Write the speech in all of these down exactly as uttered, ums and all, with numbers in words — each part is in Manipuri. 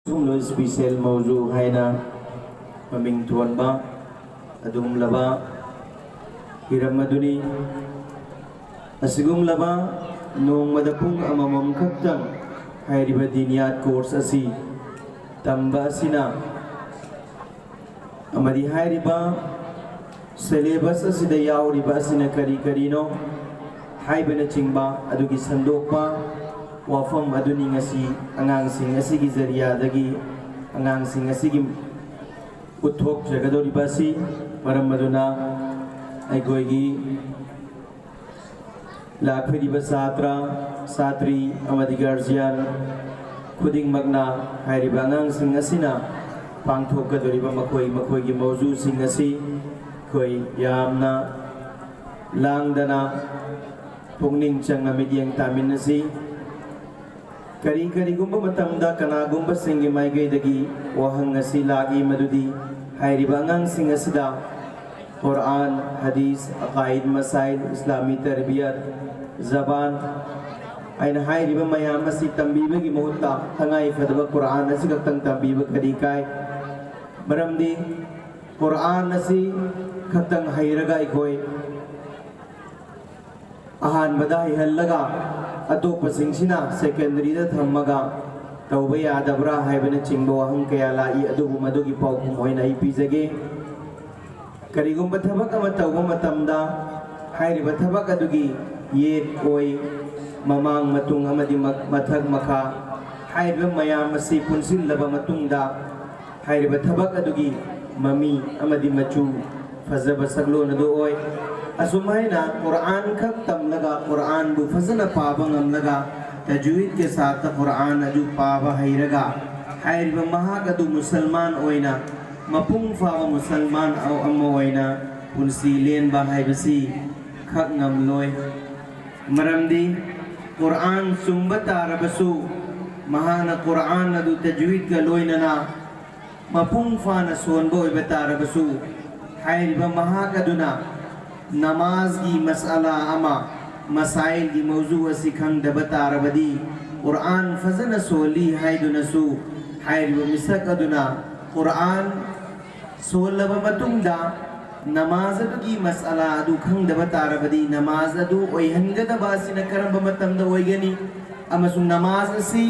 ꯑꯁꯤꯒꯨꯝꯂꯕ ꯏꯁꯄꯤꯁꯦꯜ ꯃꯧꯖꯨ ꯍꯥꯏꯅ ꯃꯃꯤꯡ ꯊꯣꯟꯕ ꯑꯗꯨꯒꯨꯝꯂꯕ ꯍꯤꯔꯝ ꯑꯗꯨꯅꯤ꯫ ꯑꯁꯤꯒꯨꯝꯂꯕ ꯅꯣꯡꯃꯗ ꯄꯨꯡ ꯑꯃꯃꯝ ꯈꯛꯇꯪ ꯍꯥꯏꯔꯤꯕ ꯗꯤꯅꯤꯌꯥꯠ ꯀꯣꯔꯁ ꯑꯁꯤ ꯇꯝꯕ ꯑꯁꯤꯅ ꯑꯃꯗꯤ ꯍꯥꯏꯔꯤꯕ ꯁꯦꯂꯦꯕꯁ ꯑꯁꯤꯗ ꯌꯥꯎꯔꯤꯕ ꯑꯁꯤꯅ ꯀꯔꯤ ꯀꯔꯤꯅꯣ ꯍꯥꯏꯕꯅꯆꯤꯡꯕ ꯑꯗꯨꯒꯤ ꯁꯟꯗꯣꯛꯄ ꯋꯥꯐꯝ ꯑꯗꯨꯅꯤ ꯉꯁꯤ ꯑꯉꯥꯡꯁꯤꯡ ꯑꯁꯤꯒꯤ ꯖꯔꯤꯌꯥꯗꯒꯤ ꯑꯉꯥꯡꯁꯤꯡ ꯑꯁꯤꯒꯤ ꯎꯠꯊꯣꯛꯆꯒꯗꯧꯔꯤꯕ ꯑꯁꯤ꯫ ꯃꯔꯝ ꯑꯗꯨꯅ ꯑꯩꯈꯣꯏꯒꯤ ꯂꯥꯛꯄꯤꯔꯤꯕ ꯁꯥꯇ꯭ꯔ, ꯁꯥꯇ꯭ꯔꯤ ꯑꯃꯗꯤ ꯒꯥꯔꯖꯤꯌꯥꯟ ꯈꯨꯗꯤꯡꯃꯛꯅ ꯍꯥꯏꯔꯤꯕ ꯑꯉꯥꯡꯁꯤꯡ ꯑꯁꯤꯅ ꯄꯥꯡꯊꯣꯛꯀꯗꯧꯔꯤꯕ ꯃꯈꯣꯏ ꯃꯈꯣꯏꯒꯤ ꯃꯧꯖꯨꯁꯤꯡ ꯑꯁꯤ ꯑꯩꯈꯣꯏ ꯌꯥꯝꯅ ꯂꯥꯡꯗꯅ ꯄꯨꯛꯅꯤꯡ ꯆꯪꯅ ꯃꯤꯠꯌꯦꯡ ꯇꯥꯃꯤꯟꯅꯁꯤ꯫ ꯀꯔꯤ ꯀꯔꯤꯒꯨꯝꯕ ꯃꯇꯝꯗ ꯀꯅꯥꯒꯨꯝꯕꯁꯤꯡꯒꯤ ꯃꯥꯏꯀꯩꯗꯒꯤ ꯋꯥꯍꯪ ꯑꯁꯤ ꯂꯥꯛꯏ, ꯃꯗꯨꯗꯤ ꯍꯥꯏꯔꯤꯕ ꯑꯉꯥꯡꯁꯤꯡ ꯑꯁꯤꯗ ꯀꯨꯔꯥꯟ, ꯍꯗꯤꯁ, ꯑꯀꯥꯏꯗ, ꯃꯁꯥꯏꯜ, ꯏꯁꯂꯥꯃꯤ ꯇꯔꯕꯤꯌꯠ, ꯖꯕꯥꯟ ꯍꯥꯏꯅ ꯍꯥꯏꯔꯤꯕ ꯃꯌꯥꯝ ꯑꯁꯤ ꯇꯝꯕꯤꯕꯒꯤ ꯃꯍꯨꯠꯇ ꯇꯉꯥꯏ ꯐꯗꯕ ꯀꯨꯔꯥꯟ ꯑꯁꯤꯈꯛꯇꯪ ꯇꯝꯕꯤꯕ ꯀꯔꯤ ꯀꯥꯏ? ꯃꯔꯝꯗꯤ ꯀꯨꯔꯥꯟ ꯑꯁꯤ ꯈꯛꯇꯪ ꯍꯩꯔꯒ ꯑꯩꯈꯣꯏ ꯑꯍꯥꯟꯕꯗ ꯍꯩꯍꯜꯂꯒ ꯑꯇꯣꯞꯄꯁꯤꯡꯁꯤꯅ ꯁꯦꯀꯦꯟꯗꯔꯤꯗ ꯊꯝꯃꯒ ꯇꯧꯕ ꯌꯥꯗꯕ꯭ꯔꯥ ꯍꯥꯏꯕꯅꯆꯤꯡꯕ ꯋꯥꯍꯪ ꯀꯌꯥ ꯂꯥꯛꯏ꯫ ꯑꯗꯨꯕꯨ ꯃꯗꯨꯒꯤ ꯄꯥꯎꯈꯨꯝ ꯑꯣꯏꯅ ꯑꯩ ꯄꯤꯖꯒꯦ꯫ ꯀꯔꯤꯒꯨꯝꯕ ꯊꯕꯛ ꯑꯃ ꯇꯧꯕ ꯃꯇꯝꯗ ꯍꯥꯏꯔꯤꯕ ꯊꯕꯛ ꯑꯗꯨꯒꯤ ꯌꯦꯠ ꯑꯣꯏ, ꯃꯃꯥꯡ ꯃꯇꯨꯡ ꯑꯃꯗꯤ ꯃ-, ꯃꯊꯛ ꯃꯈꯥ ꯍꯥꯏꯔꯤꯕ ꯃꯌꯥꯝ ꯑꯁꯤ ꯄꯨꯟꯁꯤꯜꯂꯕ ꯃꯇꯨꯡꯗ ꯍꯥꯏꯔꯤꯕ ꯊꯕꯛ ꯑꯗꯨꯒꯤ ꯃꯃꯤ ꯑꯃꯗꯤ ꯃꯆꯨ ꯐꯖꯕ ꯁꯛꯂꯣꯟ ꯑꯗꯨ ꯑꯣꯏ꯫ ꯑꯁꯨꯝ ꯍꯥꯏꯅ ꯀꯨꯔꯥꯟ ꯈꯛ ꯇꯝꯂꯒ, ꯀꯨꯔꯥꯟꯕꯨ ꯐꯖꯅ ꯄꯥꯕ ꯉꯝꯂꯒ, ꯇꯖꯋꯤꯗꯀꯤ ꯁꯥꯠꯇ ꯀꯨꯔꯥꯟ ꯑꯗꯨ ꯄꯥꯕ ꯍꯩꯔꯒ, ꯍꯥꯏꯔꯤꯕ ꯃꯍꯥꯛ ꯑꯗꯨ ꯃꯨꯁꯜꯃꯥꯟ ꯑꯣꯏꯅ, ꯃꯄꯨꯡ ꯐꯥꯕ ꯃꯨꯁꯜꯃꯥꯟ ꯑꯃ ꯑꯣꯏꯅ ꯄꯨꯟꯁꯤ ꯂꯦꯟꯕ ꯍꯥꯏꯕꯁꯤ ꯈꯛ ꯉꯝꯂꯣꯏ꯫ ꯃꯔꯝꯗꯤ ꯀꯨꯔꯥꯟ ꯆꯨꯝꯕ ꯇꯥꯔꯕꯁꯨ, ꯃꯍꯥꯛꯅ ꯀꯨꯔꯥꯟ ꯑꯗꯨ ꯇꯖꯋꯤꯗꯀ ꯂꯣꯏꯅꯅ ꯃꯄꯨꯡ ꯐꯥꯅ ꯁꯣꯟꯕ ꯑꯣꯏꯕ ꯇꯥꯔꯕꯁꯨ, ꯍꯥꯏꯔꯤꯕ ꯃꯍꯥꯛ ꯑꯗꯨꯅ ꯅꯃꯥꯖꯒꯤ ꯃꯁꯑꯂꯥ ꯑꯃ, ꯃꯁꯥꯏꯜꯒꯤ ꯃꯧꯖꯨ ꯑꯁꯤ ꯈꯪꯗꯕ ꯇꯥꯔꯕꯗꯤ, ꯀꯨꯔꯥꯟ ꯐꯖꯅ ꯁꯣꯜꯂꯤ ꯍꯥꯏꯗꯨꯅꯁꯨ ꯍꯥꯏꯔꯤꯕ ꯃꯤꯁꯛ ꯑꯗꯨꯅ ꯀꯨꯔꯥꯟ ꯁꯣꯜꯂꯕ ꯃꯇꯨꯡꯗ ꯅꯃꯥꯖ ꯑꯗꯨꯒꯤ ꯃꯁꯑꯂꯥ ꯑꯗꯨ ꯈꯪꯗꯕ ꯇꯥꯔꯕꯗꯤ, ꯅꯃꯥꯖ ꯑꯗꯨ ꯑꯣꯏꯍꯟꯒꯗꯕ ꯑꯁꯤꯅ ꯀꯔꯝꯕ ꯃꯇꯝꯗ ꯑꯣꯏꯒꯅꯤ ꯑꯃꯁꯨꯡ ꯅꯃꯥꯖ ꯑꯁꯤ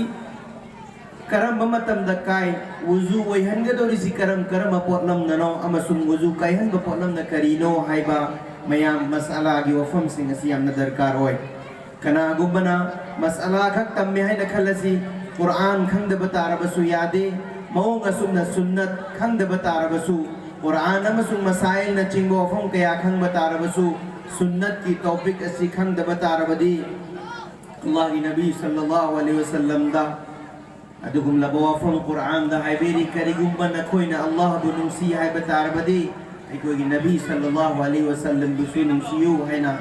ꯀꯔꯝꯕ ꯃꯇꯝꯗ ꯀꯥꯏ, ꯋꯨꯖꯨ ꯑꯣꯏꯍꯟꯒꯗꯧꯔꯤꯁꯤ ꯀꯔꯝ ꯀꯔꯝꯕ ꯄꯣꯠꯂꯝꯅꯅꯣ ꯑꯃꯁꯨꯡ ꯋꯨꯖꯨ ꯀꯥꯏꯍꯟꯕ ꯄꯣꯠꯂꯝꯅ ꯀꯔꯤꯅꯣ ꯍꯥꯏꯕ ꯃꯌꯥꯝ ꯃꯁꯑꯂꯥꯒꯤ ꯋꯥꯐꯝꯁꯤꯡ ꯑꯁꯤ ꯌꯥꯝꯅ ꯗꯔꯀꯥꯔ ꯑꯣꯏ꯫ ꯀꯅꯥꯒꯨꯝꯕꯅ ꯃꯁꯑꯂꯥ ꯈꯛ ꯇꯝꯃꯦ ꯍꯥꯏꯅ ꯈꯜꯂꯁꯤ, ꯀꯨꯔꯥꯟ ꯈꯪꯗꯕ ꯇꯥꯔꯕꯁꯨ ꯌꯥꯗꯦ꯫ ꯃꯑꯣꯡ ꯑꯁꯨꯝꯅ ꯁꯨꯟꯅꯠ ꯈꯪꯗꯕ ꯇꯥꯔꯕꯁꯨ, ꯀꯨꯔꯥꯟ ꯑꯃꯁꯨꯡ ꯃꯁꯥꯏꯜꯅꯆꯤꯡꯕ ꯋꯥꯐꯝ ꯀꯌꯥ ꯈꯪꯕ ꯇꯥꯔꯕꯁꯨ, ꯁꯨꯟꯅꯠꯀꯤ ꯇꯣꯄꯤꯛ ꯑꯁꯤ ꯈꯪꯗꯕ ꯇꯥꯔꯕꯗꯤ, ꯑꯜꯂꯥꯍꯒꯤ ꯅꯕꯤ ꯁꯜꯂꯜꯂꯥꯍꯨ ꯑꯂꯩꯍꯤ ꯋꯁꯜꯂꯝꯗ ꯑꯗꯨꯒꯨꯝꯂꯕ ꯋꯥꯐꯝ ꯀꯨꯔꯥꯟꯗ ꯍꯥꯏꯕꯤꯔꯤ, ꯀꯔꯤꯒꯨꯝꯕ ꯅꯈꯣꯏꯅ ꯑꯜꯂꯥꯍꯕꯨ ꯅꯨꯡꯁꯤ ꯍꯥꯏꯕ ꯇꯥꯔꯕꯗꯤ, ꯑꯩꯈꯣꯏꯒꯤ ꯅꯕꯤ ꯁꯜꯂꯜꯂꯥꯍꯨ ꯑꯂꯩꯍꯤ ꯋꯁꯜꯂꯝꯕꯨꯁꯨ ꯅꯨꯡꯁꯤꯌꯨ ꯍꯥꯏꯅ,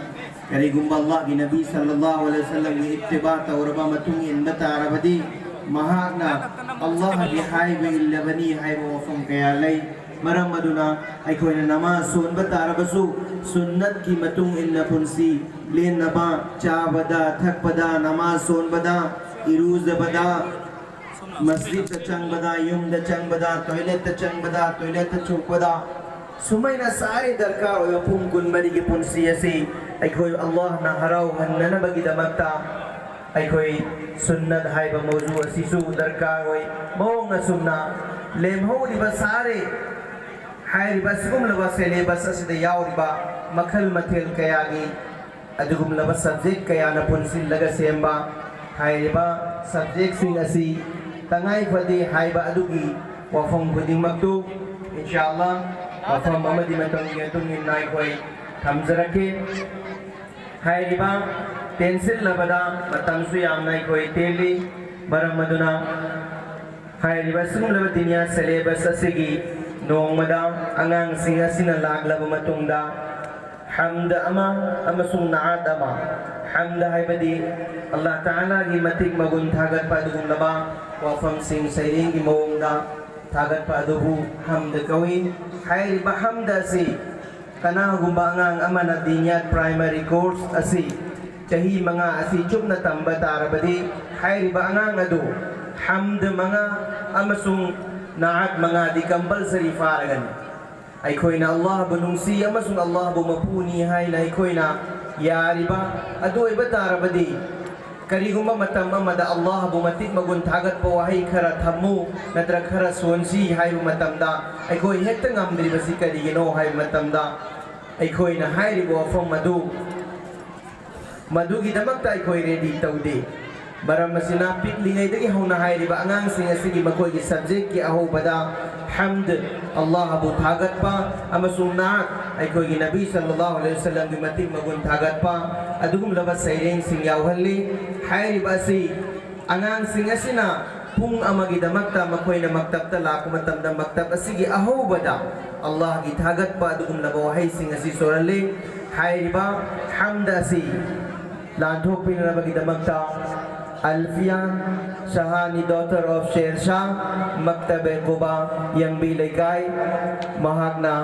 ꯀꯔꯤꯒꯨꯝꯕ ꯑꯜꯂꯥꯍꯒꯤ ꯅꯕꯤ ꯁꯜꯂꯜꯂꯥꯍꯨ ꯑꯂꯩꯍꯤ ꯋꯁꯜꯂꯝꯒꯤ ꯏꯠꯇꯤꯕꯥ ꯇꯧꯔꯕ, ꯃꯇꯨꯡ ꯏꯟꯕ ꯇꯥꯔꯕꯗꯤ, ꯃꯍꯥꯛꯅ ꯑꯜꯂꯥꯍꯒꯤ ꯍꯥꯏꯕ ꯏꯜꯂꯕꯅꯤ ꯍꯥꯏꯕ ꯋꯥꯐꯝ ꯀꯌꯥ ꯂꯩ꯫ ꯃꯔꯝ ꯑꯗꯨꯅ ꯑꯩꯈꯣꯏꯅ ꯅꯃꯥꯖ ꯁꯣꯟꯕ ꯇꯥꯔꯕꯁꯨ, ꯁꯨꯟꯅꯠꯀꯤ ꯃꯇꯨꯡ ꯏꯟꯅ ꯄꯨꯟꯁꯤ ꯂꯦꯟꯅꯕ, ꯆꯥꯕꯗ, ꯊꯛꯄꯗ, ꯅꯃꯥꯖ ꯁꯣꯟꯕꯗ, ꯏꯔꯨꯖꯕꯗ, ꯃꯁꯖꯤꯗꯇ ꯆꯪꯕꯗ, ꯌꯨꯝꯗ ꯆꯪꯕꯗ, ꯇꯣꯏꯂꯦꯠꯇ ꯆꯪꯕꯗ, ꯇꯣꯏꯂꯦꯠꯇ ꯊꯣꯛꯄꯗ, ꯁꯨꯃꯥꯏꯅ ꯁꯥꯔꯤ ꯗꯔꯀꯥꯔ ꯑꯣꯏꯕ ꯄꯨꯡ ꯀꯨꯟꯃꯔꯤꯒꯤ ꯄꯨꯟꯁꯤ ꯑꯁꯤ ꯑꯩꯈꯣꯏ ꯑꯜꯂꯥꯍꯅ ꯍꯔꯥꯎꯍꯟꯅꯅꯕꯒꯤꯗꯃꯛꯇ ꯑꯩꯈꯣꯏ ꯁꯨꯟꯅꯠ ꯍꯥꯏꯕ ꯃꯧꯖꯨ ꯑꯁꯤꯁꯨ ꯗꯔꯀꯥꯔ ꯑꯣꯏ꯫ ꯃꯑꯣꯡ ꯑꯁꯨꯝꯅ ꯂꯦꯝꯍꯧꯔꯤꯕ ꯁꯥꯔꯤ ꯍꯥꯏꯔꯤꯕ ꯑꯁꯤꯒꯨꯝꯂꯕ ꯁꯦꯂꯦꯕꯁ ꯑꯁꯤꯗ ꯌꯥꯎꯔꯤꯕ ꯃꯈꯜ ꯃꯊꯦꯜ ꯀꯌꯥꯒꯤ ꯑꯗꯨꯒꯨꯝꯂꯕ ꯁꯕꯖꯦꯛ ꯀꯌꯥꯅ ꯄꯨꯟꯁꯤꯜꯂꯒ ꯁꯦꯝꯕ ꯍꯥꯏꯔꯤꯕ ꯁꯕꯖꯦꯛꯁꯤꯡ ꯑꯁꯤ ꯇꯉꯥꯏ ꯐꯗꯦ ꯍꯥꯏꯕ ꯑꯗꯨꯒꯤ ꯋꯥꯐꯝ ꯈꯨꯗꯤꯡꯃꯛꯇꯨ, ꯏꯟꯁꯥ ꯑꯜꯂꯥ, ꯃꯐꯝ ꯑꯃꯗꯤ ꯃꯇꯝꯒꯤ ꯃꯇꯨꯡ ꯏꯟꯅ ꯑꯩꯈꯣꯏ ꯊꯝꯖꯔꯛꯀꯦ꯫ ꯍꯥꯏꯔꯤꯕ ꯇꯦꯟꯁꯤꯜꯂꯕꯗ ꯃꯇꯝꯁꯨ ꯌꯥꯝꯅ ꯑꯩꯈꯣꯏ ꯇꯦꯜꯂꯤ꯫ ꯃꯔꯝ ꯑꯗꯨꯅ ꯍꯥꯏꯔꯤꯕ ꯑꯁꯤꯒꯨꯝꯂꯕ ꯗꯤꯅꯤꯌꯥ ꯁꯦꯂꯦꯕꯁ ꯑꯁꯤꯒꯤ ꯅꯣꯡꯃꯗ ꯑꯉꯥꯡꯁꯤꯡ ꯑꯁꯤꯅ ꯂꯥꯛꯂꯕ ꯃꯇꯨꯡꯗ ꯍꯝꯗ ꯑꯃ ꯑꯃꯁꯨꯡ ꯅꯥꯠ ꯑꯃ, ꯍꯝꯗ ꯍꯥꯏꯕꯗꯤ ꯑꯜꯂꯥꯍ ꯇꯥꯂꯥꯒꯤ ꯃꯇꯤꯛ ꯃꯒꯨꯟ ꯊꯥꯒꯠꯄ ꯑꯗꯨꯒꯨꯝꯂꯕ ꯋꯥꯐꯝꯁꯤꯡ ꯁꯩꯔꯦꯡꯒꯤ ꯃꯑꯣꯡꯗ ꯊꯥꯒꯠꯄ ꯑꯗꯨꯕꯨ ꯍꯝꯗ ꯀꯧꯏ꯫ ꯍꯥꯏꯔꯤꯕ ꯍꯝꯗ ꯑꯁꯤ ꯀꯅꯥꯒꯨꯝꯕ ꯑꯉꯥꯡ ꯑꯃꯅ ꯗꯤꯅꯤꯌꯥꯠ ꯄ꯭ꯔꯥꯏꯃꯔꯤ ꯀꯣꯔꯁ ꯑꯁꯤ ꯆꯍꯤ ꯃꯉꯥ ꯑꯁꯤ ꯆꯨꯞꯅ ꯇꯝꯕ ꯇꯥꯔꯕꯗꯤ, ꯍꯥꯏꯔꯤꯕ ꯑꯉꯥꯡ ꯑꯗꯨ ꯍꯝꯗ ꯃꯉꯥ ꯑꯃꯁꯨꯡ ꯅꯥꯠ ꯃꯉꯥꯗꯤ ꯀꯝꯄꯜꯁꯔꯤ ꯐꯥꯔꯒꯅꯤ꯫ ꯑꯩꯈꯣꯏꯅ ꯑꯜꯂꯥꯍꯕꯨ ꯅꯨꯡꯁꯤ ꯑꯃꯁꯨꯡ ꯑꯜꯂꯥꯍꯕꯨ ꯃꯄꯨꯅꯤ ꯍꯥꯏꯅ ꯑꯩꯈꯣꯏꯅ ꯌꯥꯔꯤꯕ ꯑꯗꯨ ꯑꯣꯏꯕ ꯇꯥꯔꯕꯗꯤ, ꯀꯔꯤꯒꯨꯝꯕ ꯃꯇꯝ ꯑꯃꯗ ꯑꯜꯂꯥꯍꯕꯨ ꯃꯇꯤꯛ ꯃꯒꯨꯟ ꯊꯥꯒꯠꯄ ꯋꯥꯍꯩ ꯈꯔ ꯊꯝꯃꯨ ꯅꯠꯇ꯭ꯔꯒ ꯈꯔ ꯁꯣꯟꯁꯤ ꯍꯥꯏꯕ ꯃꯇꯝꯗ, ꯑꯩꯈꯣꯏ ꯍꯦꯛꯇ ꯉꯝꯗ꯭ꯔꯤꯕꯁꯤ ꯀꯔꯤꯒꯤꯅꯣ ꯍꯥꯏꯕ ꯃꯇꯝꯗ, ꯑꯩꯈꯣꯏꯅ ꯍꯥꯏꯔꯤꯕ ꯋꯥꯐꯝ ꯑꯗꯨ ꯃꯗꯨꯒꯤꯗꯃꯛꯇ ꯑꯩꯈꯣꯏ ꯔꯦꯗꯤ ꯇꯧꯗꯦ꯫ ꯃꯔꯝ ꯑꯁꯤꯅ, ꯄꯤꯛꯂꯤꯉꯩꯗꯒꯤ ꯍꯧꯅ ꯍꯥꯏꯔꯤꯕ ꯑꯉꯥꯡꯁꯤꯡ ꯑꯁꯤꯒꯤ ꯃꯈꯣꯏꯒꯤ ꯁꯕꯖꯦꯛꯀꯤ ꯑꯍꯧꯕꯗ ꯍꯝꯗ, ꯑꯜꯂꯥꯍꯕꯨ ꯊꯥꯒꯠꯄ, ꯑꯃꯁꯨꯡ ꯅꯥꯠ, ꯑꯩꯈꯣꯏꯒꯤ ꯅꯕꯤ ꯁꯜꯂꯜꯂꯥꯍꯨ ꯑꯂꯩꯍꯤ ꯋꯁꯜꯂꯝꯒꯤ ꯃꯇꯤꯛ ꯃꯒꯨꯟ ꯊꯥꯒꯠꯄ, ꯑꯗꯨꯒꯨꯝꯂꯕ ꯁꯩꯔꯦꯡꯁꯤꯡ ꯌꯥꯎꯍꯜꯂꯤ꯫ ꯍꯥꯏꯔꯤꯕ ꯑꯁꯤ ꯑꯉꯥꯡꯁꯤꯡ ꯑꯁꯤꯅ ꯄꯨꯡ ꯑꯃꯒꯤꯗꯃꯛꯇ ꯃꯈꯣꯏꯅ ꯃꯛꯇꯕꯇ ꯂꯥꯛꯄ ꯃꯇꯝꯗ, ꯃꯛꯇꯕ ꯑꯁꯤꯒꯤ ꯑꯍꯧꯕꯗ ꯑꯜꯂꯥꯍꯒꯤ ꯊꯥꯒꯠꯄ ꯑꯗꯨꯒꯨꯝꯂꯕ ꯋꯥꯍꯩꯁꯤꯡ ꯑꯁꯤ ꯁꯣꯔꯍꯜꯂꯤ꯫ ꯍꯥꯏꯔꯤꯕ ꯍꯝꯗ ꯑꯁꯤ ꯂꯥꯟꯊꯣꯛꯄꯤꯅꯅꯕꯒꯤꯗꯃꯛꯇ ꯑꯜꯐꯤꯌꯥ ꯁꯍꯥꯅꯤ, daughter of ꯁꯦꯔ ꯁꯥ, ꯃꯛꯇꯕꯦ ꯀꯨꯕꯥ, ꯌꯦꯡꯕꯤ ꯂꯩꯀꯥꯏ, ꯃꯍꯥꯛꯅ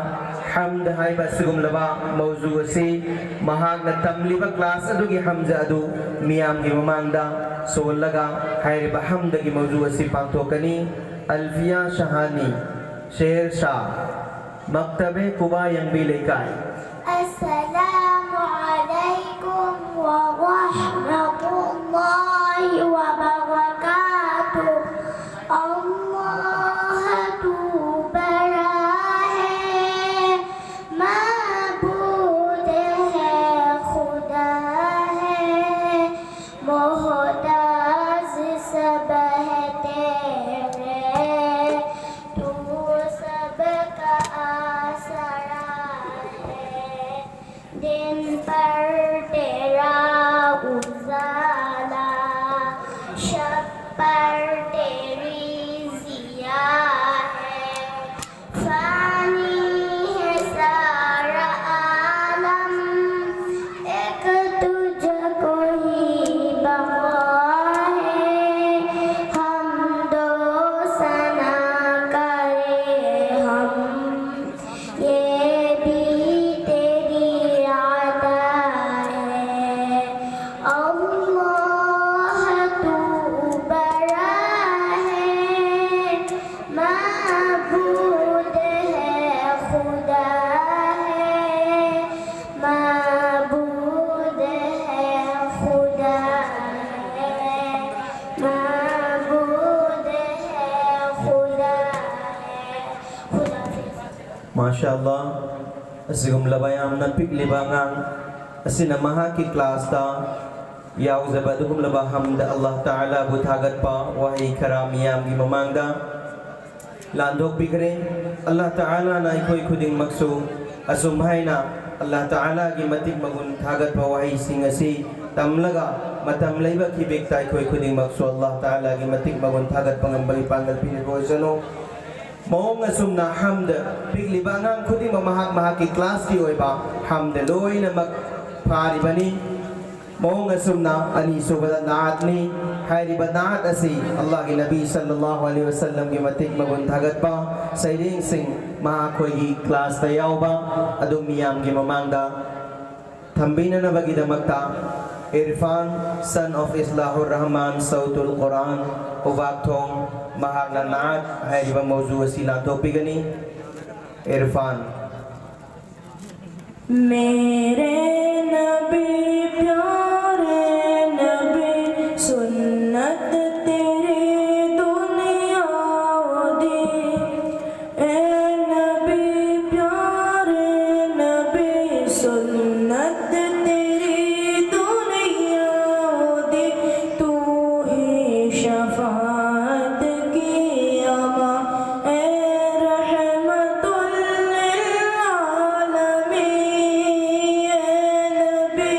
ꯍꯝꯗ ꯍꯥꯏꯕ ꯑꯁꯤꯒꯨꯝꯂꯕ ꯃꯧꯖꯨ ꯑꯁꯤ ꯃꯍꯥꯛꯅ ꯇꯝꯂꯤꯕ ꯀ꯭ꯂꯥꯁ ꯑꯗꯨꯒꯤ ꯍꯝꯖ ꯑꯗꯨ ꯃꯤꯌꯥꯝꯒꯤ ꯃꯃꯥꯡꯗ ꯁꯣꯜꯂꯒ ꯍꯥꯏꯔꯤꯕ ꯍꯝꯗꯒꯤ ꯃꯧꯖꯨ ꯑꯁꯤ ꯄꯥꯡꯊꯣꯛꯀꯅꯤ꯫ ꯑꯜꯐꯤꯌꯥ ꯁꯍꯥꯅꯤ, ꯁꯦꯔ ꯁꯥ, ꯃꯛꯇꯕꯦ ꯀꯨꯕꯥ, ꯌꯦꯡꯕꯤ ꯂꯩꯀꯥꯏ꯫ السلام عليكم ورحمة الله وبركاته. اللہ تو بڑا ہے، معبود ہے، خدا ہے، محتاج سب ہے تیرے، تو سب کا آسرا ہے۔ ꯃꯥꯁꯥ ꯑꯜꯂꯥ, ꯑꯁꯤꯒꯨꯝꯂꯕ ꯌꯥꯝꯅ ꯄꯤꯛꯂꯤꯕ ꯑꯉꯥꯡ ꯑꯁꯤꯅ ꯃꯍꯥꯛꯀꯤ ꯀ꯭ꯂꯥꯁꯇ ꯌꯥꯎꯖꯕ ꯑꯗꯨꯒꯨꯝꯂꯕ ꯍꯝꯗ ꯑꯜꯂꯥꯍ ꯇꯥꯂꯥꯕꯨ ꯊꯥꯒꯠꯄ ꯋꯥꯍꯩ ꯈꯔ ꯃꯤꯌꯥꯝꯒꯤ ꯃꯃꯥꯡꯗ ꯂꯥꯟꯊꯣꯛꯄꯤꯈ꯭ꯔꯦ꯫ ꯑꯜꯂꯥꯍ ꯇꯥꯂꯥꯅ ꯑꯩꯈꯣꯏ ꯈꯨꯗꯤꯡꯃꯛꯁꯨ ꯑꯁꯨꯝ ꯍꯥꯏꯅ ꯑꯜꯂꯥꯍ ꯇꯥꯂꯥꯒꯤ ꯃꯇꯤꯛ ꯃꯒꯨꯟ ꯊꯥꯒꯠꯄ ꯋꯥꯍꯩꯁꯤꯡ ꯑꯁꯤ ꯇꯝꯂꯒ ꯃꯇꯝ ꯂꯩꯕ ꯈꯤꯕꯤꯛꯇ ꯑꯩꯈꯣꯏ ꯈꯨꯗꯤꯡꯃꯛꯁꯨ ꯑꯜꯂꯥꯍ ꯇꯥꯂꯥꯒꯤ ꯃꯇꯤꯛ ꯃꯒꯨꯟ ꯊꯥꯒꯠꯄ ꯉꯝꯕꯒꯤ ꯄꯥꯡꯒꯜ ꯄꯤꯔꯤꯕ ꯑꯣꯏꯁꯅꯨ꯫ ꯃꯑꯣꯡ ꯑꯁꯨꯝꯅ ꯍꯝꯗ ꯄꯤꯛꯂꯤꯕ ꯑꯉꯥꯡ ꯈꯨꯗꯤꯡꯃꯛ ꯃꯍꯥꯛ ꯃꯍꯥꯛꯀꯤ ꯀ꯭ꯂꯥꯁꯀꯤ ꯑꯣꯏꯕ ꯍꯝꯗ ꯂꯣꯏꯅꯃꯛ ꯐꯥꯔꯤꯕꯅꯤ꯫ ꯃꯑꯣꯡ ꯑꯁꯨꯝꯅ ꯑꯅꯤꯁꯨꯕꯗ ꯅꯥꯠꯅꯤ꯫ ꯍꯥꯏꯔꯤꯕ ꯅꯥꯠ ꯑꯁꯤ ꯑꯜꯂꯥꯍꯒꯤ ꯅꯕꯤ ꯁꯜꯂꯜꯂꯥꯍꯨ ꯑꯂꯩꯍꯤ ꯋꯁꯜꯂꯝꯒꯤ ꯃꯇꯤꯛ ꯃꯒꯨꯟ ꯊꯥꯒꯠꯄ ꯁꯩꯔꯦꯡꯁꯤꯡ ꯃꯍꯥꯛꯈꯣꯏꯒꯤ ꯀ꯭ꯂꯥꯁꯇ ꯌꯥꯎꯕ ꯑꯗꯨ ꯃꯤꯌꯥꯝꯒꯤ ꯃꯃꯥꯡꯗ ꯊꯝꯕꯤꯅꯅꯕꯒꯤꯗꯃꯛꯇ Irfan, son of Islahur Rahman, Sautul Quran, ꯎꯕꯥꯛꯊꯣꯡ, ꯃꯍꯥꯛꯅ ꯅꯥꯠ ꯍꯥꯏꯔꯤꯕ ꯃꯧꯖꯨ ꯑꯁꯤ ꯂꯥꯟꯊꯣꯛꯄꯤꯒꯅꯤ꯫ ꯏꯔꯐꯥꯟ꯫ मेरे नबी प्यारे नबी सुन्नत तेरी दुनिया दी। ए नबी प्यारे नबी सुन्नत तेरी दुनिया दी। तू ही शफाअत की अमा ए रहमतुल लिल आलमीन। ए नबी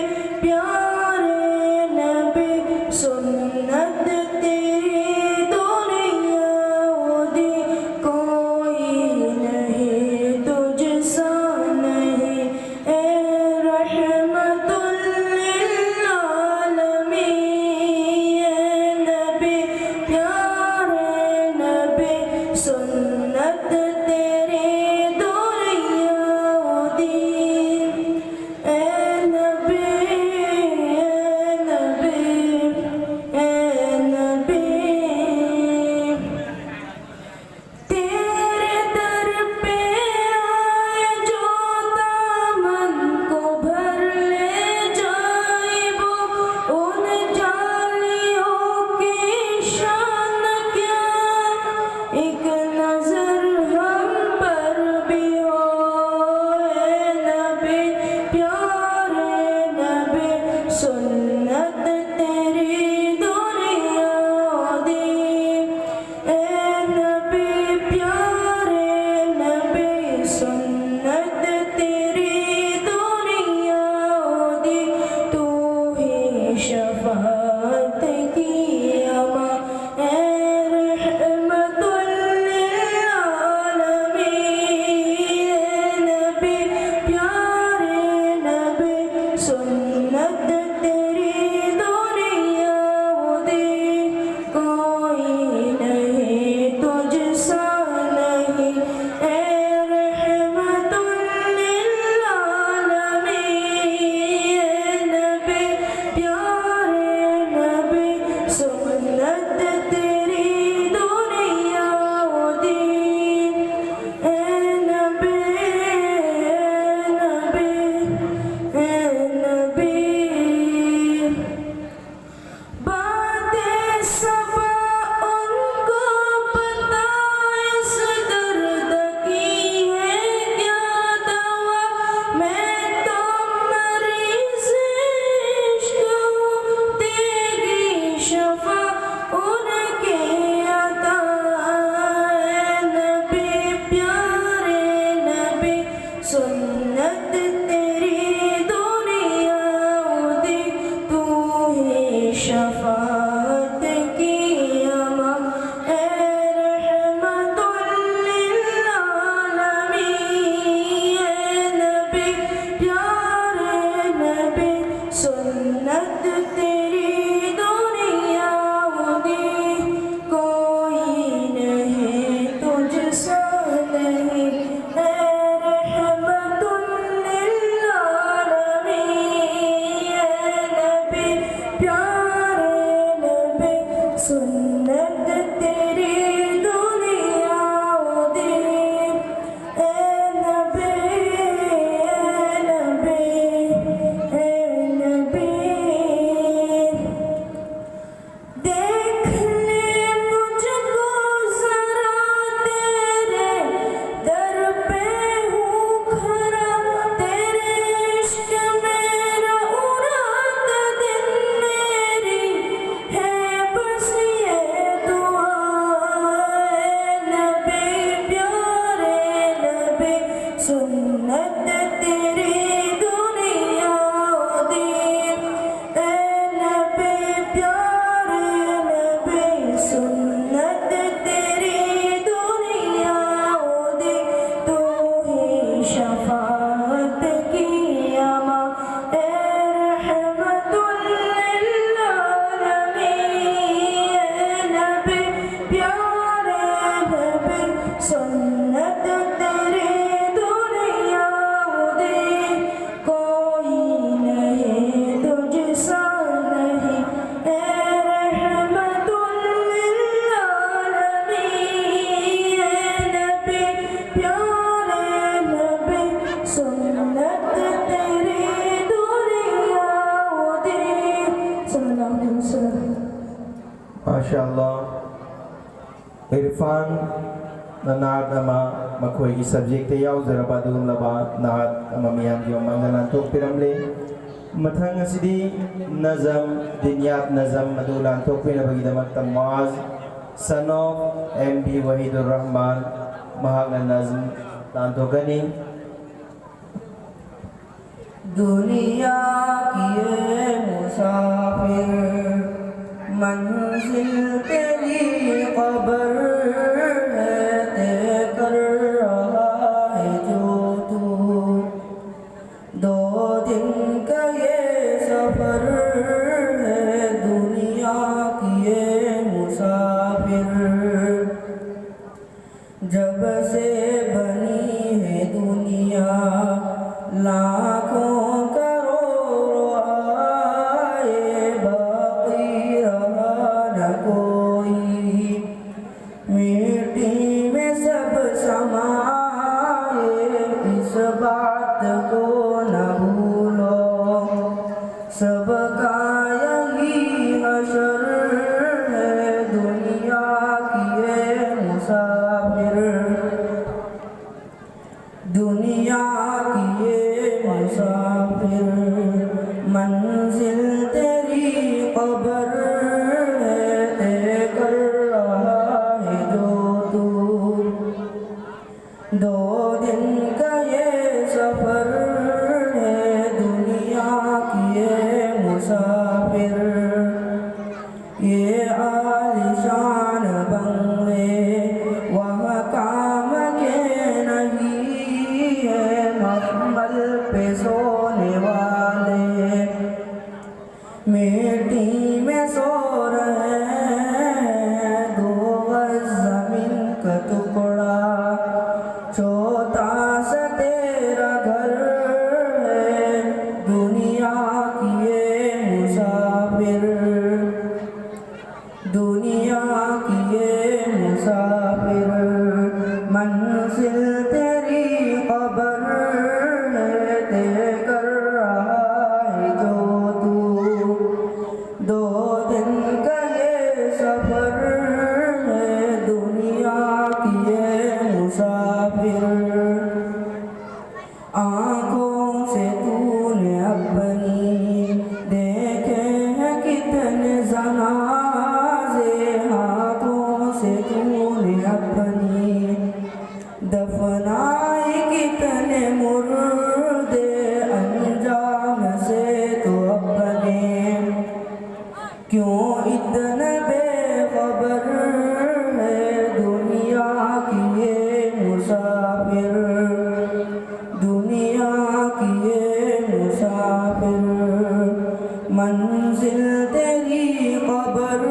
ꯅꯥꯠ ꯑꯃ, ꯃꯈꯣꯏꯒꯤ ꯁꯕꯖꯦꯛꯇ ꯌꯥꯎꯖꯔꯕ ꯑꯗꯨꯒꯨꯝꯂꯕ ꯅꯥꯠ ꯑꯃ ꯃꯤꯌꯥꯝꯒꯤ ꯃꯃꯥꯡꯗ ꯂꯥꯟꯊꯣꯛꯄꯤꯔꯝꯂꯦ꯫ ꯃꯊꯪ ꯑꯁꯤꯗꯤ ꯅꯖꯝ, ꯗꯤꯟꯌꯥꯠ ꯅꯖꯝ ꯑꯗꯨ ꯂꯥꯟꯊꯣꯛꯄꯤꯅꯕꯒꯤꯗꯃꯛꯇ ꯃꯥꯖ, son of M B Wahidur Rahman, ꯃꯍꯥꯛꯅ ꯅꯖꯝ ꯂꯥꯟꯊꯣꯛꯀꯅꯤ꯫ दुनिया किए मुसाफिर, मंजिल तेरी कब्र है, तय कर रहा है जो तू। दो दिन का ये सफर है, दुनिया किए मुसाफिर। जब से बनी है दुनिया, लाखों करोड़ों आए, बाकी रहा न कोई। मिट्टी में सब समाए, इस बात को न भूलो। सबका यही हशर है, दुनिया किए मुसाफिर। दुनिया किए मुसाफिर, मंजिल तेरी कब्र है, तय कर रहा है जो तू। दो दिन का ये सफर है, दुनिया किए मुसाफिर। ये आलीशान बंगले वहाँ काम के नहीं है, मखमल पे सोने वाले मिट्टी में सो रहे हैं। दो गज जमीन का टुकड़ा, छोटा सा तेरा घर है, दुनिया किए मुसाफिर। दुनिया किए मुसाफिर, मंजिल तेरी कब्र है, तय कर रहा है जो तू। दो दिन का ये सफर है, दुनिया किए आए कितने मुर्दे अंजाम से तो अपने, क्यों इतना बेखबर है दुनिया की ये मुसाफिर, दुनिया की ये मुसाफिर। मंजिल तेरी कब्र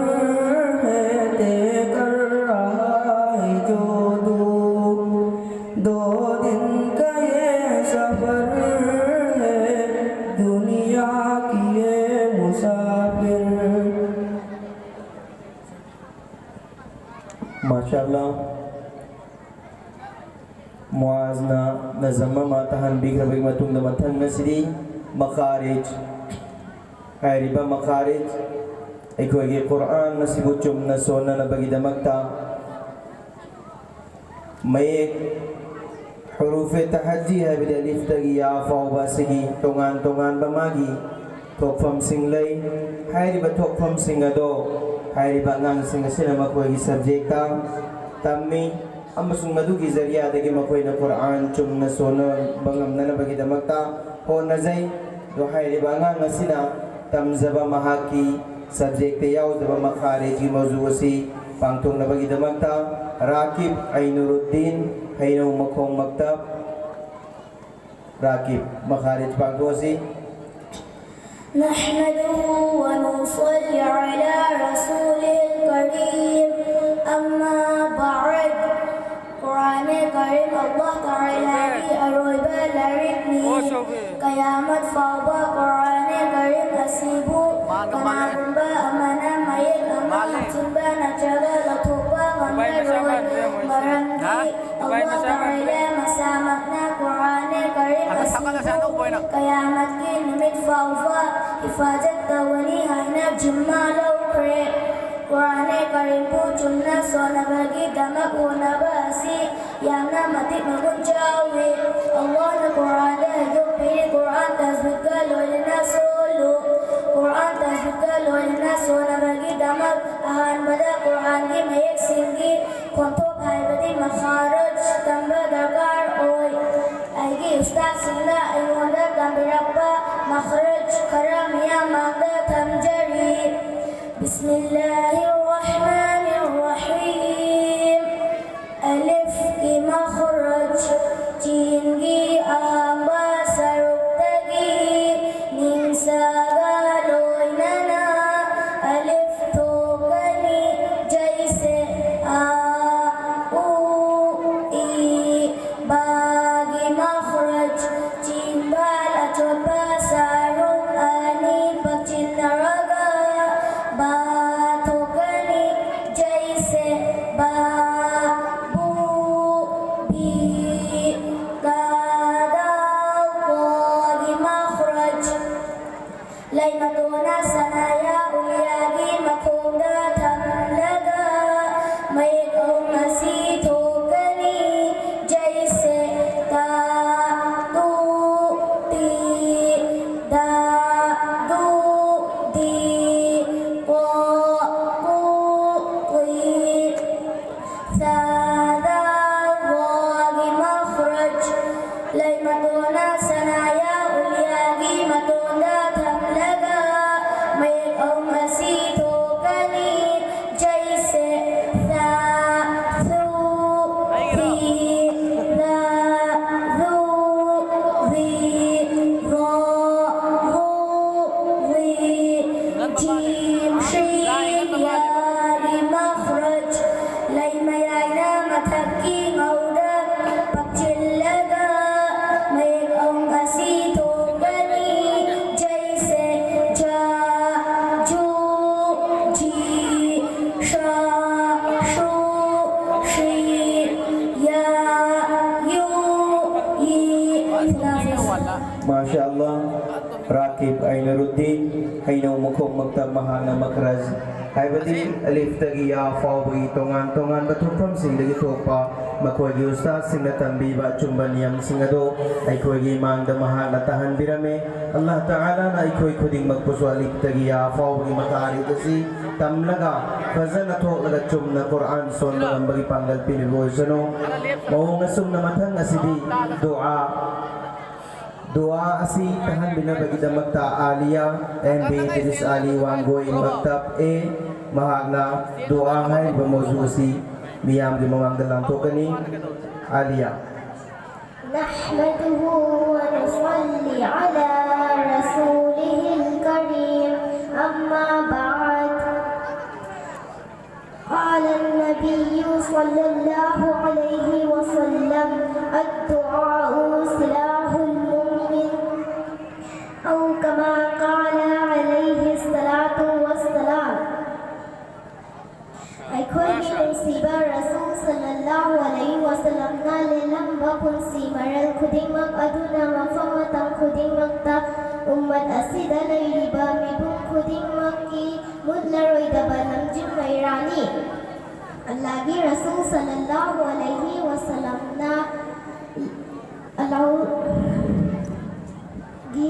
है, तय कर रहा है जो तू। दो दिन का ये सफर है दुनिया की ये मुसाफिर। ꯃꯥꯁꯥ ꯑꯜꯂꯥꯍ꯫ ꯃꯨꯑꯥꯖꯅ ꯅꯖꯝ ꯑꯃ ꯇꯥꯍꯟꯕꯤꯈ꯭ꯔꯕꯒꯤ ꯃꯇꯨꯡꯗ, ꯃꯊꯪ ꯑꯁꯤꯗꯤ ꯃꯈꯥꯔꯤꯖ ꯍꯥꯏꯔꯤꯕ ꯃꯈꯥꯔꯤꯖ, ꯑꯩꯈꯣꯏꯒꯤ ꯀꯨꯔꯑꯥꯟ ꯑꯁꯤꯕꯨ ꯆꯨꯝꯅ ꯁꯣꯟꯅꯅꯕꯒꯤꯗꯃꯛꯇ ꯃꯌꯦꯛ ꯍꯨꯔꯨꯐꯦ ꯇꯍꯖꯤ ꯍꯥꯏꯕꯗꯤ ꯑꯂꯤꯐꯇꯒꯤ ꯌꯥ ꯐꯥꯎꯕ ꯑꯁꯤꯒꯤ ꯇꯣꯉꯥꯟ ꯇꯣꯉꯥꯟꯕ ꯃꯥꯒꯤ ꯊꯣꯛꯐꯝꯁꯤꯡ ꯂꯩ꯫ ꯍꯥꯏꯔꯤꯕ ꯊꯣꯛꯐꯝꯁꯤꯡ ꯑꯗꯣ ꯍꯥꯏꯔꯤꯕ ꯑꯉꯥꯡꯁꯤꯡ ꯑꯁꯤꯅ ꯃꯈꯣꯏꯒꯤ ꯁꯕꯖꯦꯛꯇ ꯇꯝꯃꯤ ꯑꯃꯁꯨꯡ ꯃꯗꯨꯒꯤ ꯖꯔꯤꯌꯥꯗꯒꯤ ꯃꯈꯣꯏꯅ ꯀꯨꯔꯑꯥꯟ ꯆꯨꯝꯅ ꯁꯣꯟꯅꯕ ꯉꯝꯅꯅꯕꯒꯤꯗꯃꯛꯇ ꯍꯣꯠꯅꯖꯩ꯫ ꯑꯗꯣ ꯍꯥꯏꯔꯤꯕ ꯑꯉꯥꯡ ꯑꯁꯤꯅ ꯇꯝꯖꯕ ꯃꯍꯥꯛꯀꯤ ꯁꯕꯖꯦꯛꯇ ꯌꯥꯎꯖꯕ ꯃꯈꯥꯔꯤꯖꯒꯤ ꯃꯧꯖꯨ ꯑꯁꯤ ꯄꯥꯡꯊꯣꯛꯅꯕꯒꯤꯗꯃꯛꯇ ꯔꯥꯀꯤꯕ ꯑꯩꯅꯨꯔꯨꯗꯤꯟ ꯍꯩꯅꯧ ꯃꯈꯣꯡ ꯃꯛꯇꯕ꯫ ꯔꯥꯀꯤꯕ, ꯃꯈꯥꯔꯤꯖ ꯄꯥꯡꯊꯣꯛꯑꯁꯤ꯫ نحمده ونصلي على رسوله الكريم، أما بعد. ꯀꯨꯔꯑꯥꯟ ꯀꯔꯤꯝ ꯑꯜꯂꯥꯍ ꯇꯥꯂꯥꯒꯤ ꯑꯔꯣꯏꯕ ꯂꯥꯏꯔꯤꯛꯅꯤ꯫ ꯀꯌꯥꯃꯠ ꯐꯥꯎꯕ ꯀꯨꯔꯑꯥꯟ ꯀꯔꯤꯝ ꯑꯁꯤꯕꯨ ꯀꯅꯥꯒꯨꯝꯕ ꯑꯃꯅ ꯃꯌꯦꯛ ꯑꯃ ꯍꯥꯞꯆꯤꯟꯕ ꯅꯠꯇ꯭ꯔꯒ ꯂꯧꯊꯣꯛꯄ ꯉꯝꯂꯔꯣꯏ꯫ ꯃꯔꯝꯗꯤ ꯑꯜꯂꯥꯍ ꯇꯥꯂꯥ ꯃꯁꯥꯃꯛꯅ ꯀꯨꯔꯑꯥꯟ ꯀꯔꯤꯝ ꯑꯁꯤꯕꯨ ꯀꯌꯥꯃꯠꯀꯤ ꯅꯨꯃꯤꯠ ꯐꯥꯎꯕ ꯍꯤꯐꯥꯖꯠ ꯇꯧꯒꯅꯤ ꯍꯥꯏꯅ ꯖꯤꯝꯃꯥ ꯂꯧꯈ꯭ꯔꯦ꯫ ꯀꯨꯔꯑꯥꯟ ꯀꯔꯤꯝꯕꯨ ꯆꯨꯝꯅ ꯁꯣꯟꯅꯕꯒꯤꯗꯃꯛ ꯍꯣꯠꯅꯕ ꯑꯁꯤ ꯌꯥꯝꯅ ꯃꯇꯤꯛ ꯃꯒꯨꯟ ꯆꯥꯎꯏ꯫ ꯑꯜꯂꯥꯍꯅ ꯀꯨꯔꯑꯥꯟꯗ ꯍꯥꯏꯗꯣꯛꯄꯤꯔꯤ, ꯀꯨꯔꯑꯥꯟ ꯇꯖꯋꯤꯗꯀ ꯂꯣꯏꯅꯅ ꯁꯣꯜꯂꯨ꯫ ꯀꯨꯔꯑꯥꯟ ꯇꯖꯋꯤꯗꯀ ꯂꯣꯏꯅꯅ ꯁꯣꯟꯅꯕꯒꯤꯗꯃꯛ ꯑꯍꯥꯟꯕꯗ ꯀꯨꯔꯑꯥꯟꯒꯤ ꯃꯌꯦꯛꯁꯤꯡꯒꯤ ꯈꯣꯟꯊꯣꯛ ꯍꯥꯏꯕꯗꯤ ꯃꯈꯥꯔꯖ ꯇꯝꯕ ꯗꯔꯀꯥꯔ꯫ بسم الله الرحمن الرحيم. ꯑꯂꯤꯐꯀꯤ ꯃꯈ꯭ꯔꯖ, ꯆꯤꯟꯒꯤ ꯑꯍꯥꯟꯕ ꯁꯔꯨꯛꯇꯒꯤ ꯅꯤꯡꯁꯒ ꯂꯣꯏꯅꯅ ꯑꯂꯤꯐ ꯊꯣꯛꯀꯅꯤ꯫ ꯖꯩꯁꯦ ꯑ, ꯎ, ꯏ꯫ ꯕꯥꯒꯤ ꯃꯈ꯭ꯔꯖ, ꯆꯤꯟꯕꯥꯜ ꯑꯆꯣꯠꯄ ꯁꯔꯨꯛ ꯑꯅꯤ ꯄꯥꯛꯁꯤꯟꯅꯔꯒ ꯕꯥ ꯊꯣꯛꯀꯅꯤ꯫ ꯖꯩꯁꯦ ꯕꯥ, ꯕꯨ, ꯕꯤ꯫ ꯀꯥꯗ ꯀꯣꯒꯤ ꯃꯈ꯭ꯔꯖ, ꯂꯩꯃꯇꯣꯟꯅ ꯁꯅꯥꯌꯥ ꯎꯂꯤꯌꯥꯒꯤ ꯃꯈꯣꯡꯗ ꯊꯝꯂꯒ ꯃꯌꯦꯛ ꯑꯍꯨꯝ ꯑꯁꯤ ꯊꯣꯛꯀꯅꯤ꯫ ꯖꯩꯁꯦ ꯇꯥ, ꯇꯨ, ꯇꯤ, ꯗꯥ, ꯗꯨ, ꯗꯤ, ꯀꯣ, ꯀꯨ, ꯀꯨꯏ꯫ ꯁꯥꯗ ꯋꯥꯒꯤ ꯃꯈ꯭ꯔꯖ, ꯂꯩꯃꯇꯣꯟꯅ ꯁꯅꯥꯌꯥ ꯎꯂꯤꯌꯥꯒꯤ ꯃꯇꯣꯟꯗ ꯊꯝꯂꯒ ꯃꯌꯦꯛ ꯑꯍꯨꯝ ꯑꯁꯤ ꯊꯣꯛꯀꯅꯤ꯫ ꯖꯩꯁꯦ ꯁꯥ, ꯁꯨ, ꯁꯤ, ꯔꯥ, ꯔꯨ, ꯔꯤ, ꯔꯣ, ꯔꯨ, ꯔꯤ꯫ ꯖꯤꯝ ꯁ꯭ꯔꯤ ꯌꯥꯒꯤ ꯃꯈ꯭ꯔꯖ, ꯂꯩ ꯃꯌꯥꯏꯅ ꯃꯊꯛꯀꯤ ꯉꯧꯗ ꯄꯥꯛꯁꯤꯜꯂꯒ ꯃꯌꯦꯛ ꯑꯍꯨꯝ ꯑꯁꯤ ꯊꯣꯛꯀꯅꯤ꯫ ꯖꯩꯁꯦ ꯖ, ꯖꯨ, ꯖꯤ, ꯁ, ꯁꯨ, ꯁꯤ, ꯌ, ꯌꯨ, ꯏ꯫ ꯈꯨꯗꯥ ꯍꯥꯐꯤꯖ꯫ ꯃꯥꯁꯥ ꯑꯜꯂꯥꯍ꯫ ꯔꯥꯀꯤꯕ ꯑꯩꯅꯔꯨꯗꯗꯤꯟ ꯍꯩꯅꯧ ꯃꯈꯣꯡꯃꯛꯇ ꯃꯍꯥꯛꯅ ꯃꯈ꯭ꯔꯖ, ꯍꯥꯏꯕꯗꯤ ꯑꯂꯤꯐꯇꯒꯤ ꯌꯥ ꯐꯥꯎꯕꯒꯤ ꯇꯣꯉꯥꯟ ꯇꯣꯉꯥꯟꯕ ꯊꯣꯛꯐꯝꯁꯤꯡꯗꯒꯤ ꯊꯣꯛꯄ ꯃꯈꯣꯏꯒꯤ ꯎꯁꯇꯥꯗꯁꯤꯡꯅ ꯇꯝꯕꯤꯕ ꯑꯆꯨꯝꯕ ꯅꯤꯌꯝꯁꯤꯡ ꯑꯗꯨ ꯑꯩꯈꯣꯏꯒꯤ ꯏꯃꯥꯡꯗ ꯃꯍꯥꯛꯅ ꯇꯥꯍꯟꯕꯤꯔꯝꯃꯤ꯫ ꯑꯜꯂꯥꯍ ꯇꯥꯂꯥꯅ ꯑꯩꯈꯣꯏ ꯈꯨꯗꯤꯡꯃꯛꯄꯨꯁꯨ ꯑꯂꯤꯐꯇꯒꯤ ꯌꯥ ꯐꯥꯎꯕꯒꯤ ꯃꯈꯥꯔꯤꯕ ꯑꯁꯤ ꯇꯝꯂꯒ ꯐꯖꯅ ꯊꯣꯛꯂꯒ ꯆꯨꯝꯅ ꯀꯨꯔꯑꯥꯟ ꯁꯣꯟꯕ ꯉꯝꯕꯒꯤ ꯄꯥꯡꯒꯜ ꯄꯤꯕꯤꯕ ꯑꯣꯏꯁꯅꯨ꯫ ꯃꯑꯣꯡ ꯑꯁꯨꯝꯅ ꯃꯊꯪ ꯑꯁꯤꯗꯤ ꯗꯨꯑꯥ ꯗꯨꯋꯥ ꯑꯁꯤ ꯇꯥꯍꯟꯕꯤꯅꯕꯒꯤꯗꯃꯛꯇ ꯑꯥꯂꯤꯌꯥ ꯑꯦꯝ ꯕꯤ ꯏꯗ꯭ꯔꯤꯁ ꯑꯂꯤ ꯋꯥꯡꯒꯣꯏ ꯃꯛꯇꯕ ꯑꯦ, ꯃꯍꯥꯛꯅ ꯗꯨꯋꯥ ꯍꯥꯏꯔꯤꯕ ꯃꯧꯖꯨ ꯑꯁꯤ ꯃꯤꯌꯥꯝꯒꯤ ꯃꯃꯥꯡꯗ ꯂꯥꯟꯊꯣꯛꯀꯅꯤ꯫ ꯑꯥꯂꯤꯌꯥ꯫ نحمده ونصلي على رسوله الكريم. أما بعد. قال النبي صلى الله عليه وسلم: الدعاء سلاح المؤمن، أو كما قال عليه الصلاة والسلام. ꯑꯩꯈꯣꯏꯒꯤ ꯅꯨꯡꯁꯤꯕ ꯔꯁꯨꯜ ꯁꯜꯂꯜꯂꯥꯍꯨ ꯑꯂꯩꯍꯤ ꯋꯥꯁꯜꯂꯝꯅ ꯂꯦꯜꯂꯝꯕ ꯄꯨꯟꯁꯤ ꯃꯔꯦꯜ ꯈꯨꯗꯤꯡꯃꯛ ꯑꯗꯨꯅ ꯃꯐꯝ ꯃꯇꯝ ꯈꯨꯗꯤꯡꯃꯛꯇ ꯎꯝꯃꯠ ꯑꯁꯤꯗ ꯂꯩꯔꯤꯕ ꯃꯤꯄꯨꯝ ꯈꯨꯗꯤꯡꯃꯛꯀꯤ ꯃꯨꯠꯂꯔꯣꯏꯗꯕ ꯂꯝꯖꯤꯡ ꯃꯩꯔꯥꯅꯤ꯫ ꯑꯜꯂꯥꯍꯒꯤ ꯔꯁꯨꯜ ꯁꯜꯂꯜꯂꯥꯍꯨ ꯑꯂꯩꯍꯤ ꯋꯥꯁꯜꯂꯝꯅ ꯑꯜꯂꯥꯍꯨ ꯒꯤ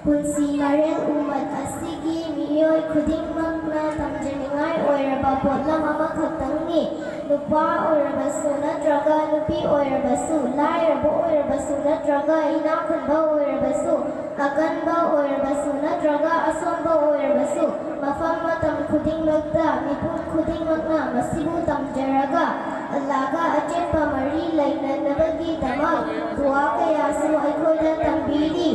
ꯄꯨꯟꯁꯤ ꯃꯔꯦꯜ ꯎꯃꯠ ꯑꯁꯤꯒꯤ ꯃꯤꯑꯣꯏ ꯈꯨꯗꯤꯡꯃꯛꯅ ꯇꯝꯖꯅꯤꯡꯉꯥꯏ ꯑꯣꯏꯔꯕ ꯄꯣꯠꯂꯝ ꯑꯃꯈꯛꯇꯪꯅꯤ꯫ ꯅꯨꯄꯥ ꯑꯣꯏꯔꯕꯁꯨ ꯅꯠꯇ꯭ꯔꯒ ꯅꯨꯄꯤ ꯑꯣꯏꯔꯕꯁꯨ, ꯂꯥꯏꯔꯕ ꯑꯣꯏꯔꯕꯁꯨ ꯅꯠꯇ꯭ꯔꯒ ꯏꯅꯥꯛ ꯈꯨꯟꯕ ꯑꯣꯏꯔꯕꯁꯨ, ꯑꯀꯟꯕ ꯑꯣꯏꯔꯕꯁꯨ ꯅꯠꯇ꯭ꯔꯒ ꯑꯁꯣꯟꯕ ꯑꯣꯏꯔꯕꯁꯨ, ꯃꯐꯝ ꯃꯇꯝ ꯈꯨꯗꯤꯡꯃꯛꯇ ꯃꯤꯄꯨꯝ ꯈꯨꯗꯤꯡꯃꯛꯅ ꯃꯁꯤꯕꯨ ꯇꯝꯖꯔꯒ ꯑꯜꯂꯥꯍꯒ ꯑꯆꯦꯠꯄ ꯃꯔꯤ ꯂꯩꯅꯅꯕꯒꯤꯗꯃꯛ ꯗꯨꯋꯥ ꯀꯌꯥꯁꯨ ꯑꯩꯈꯣꯏꯗ ꯇꯝꯕꯤꯔꯤ꯫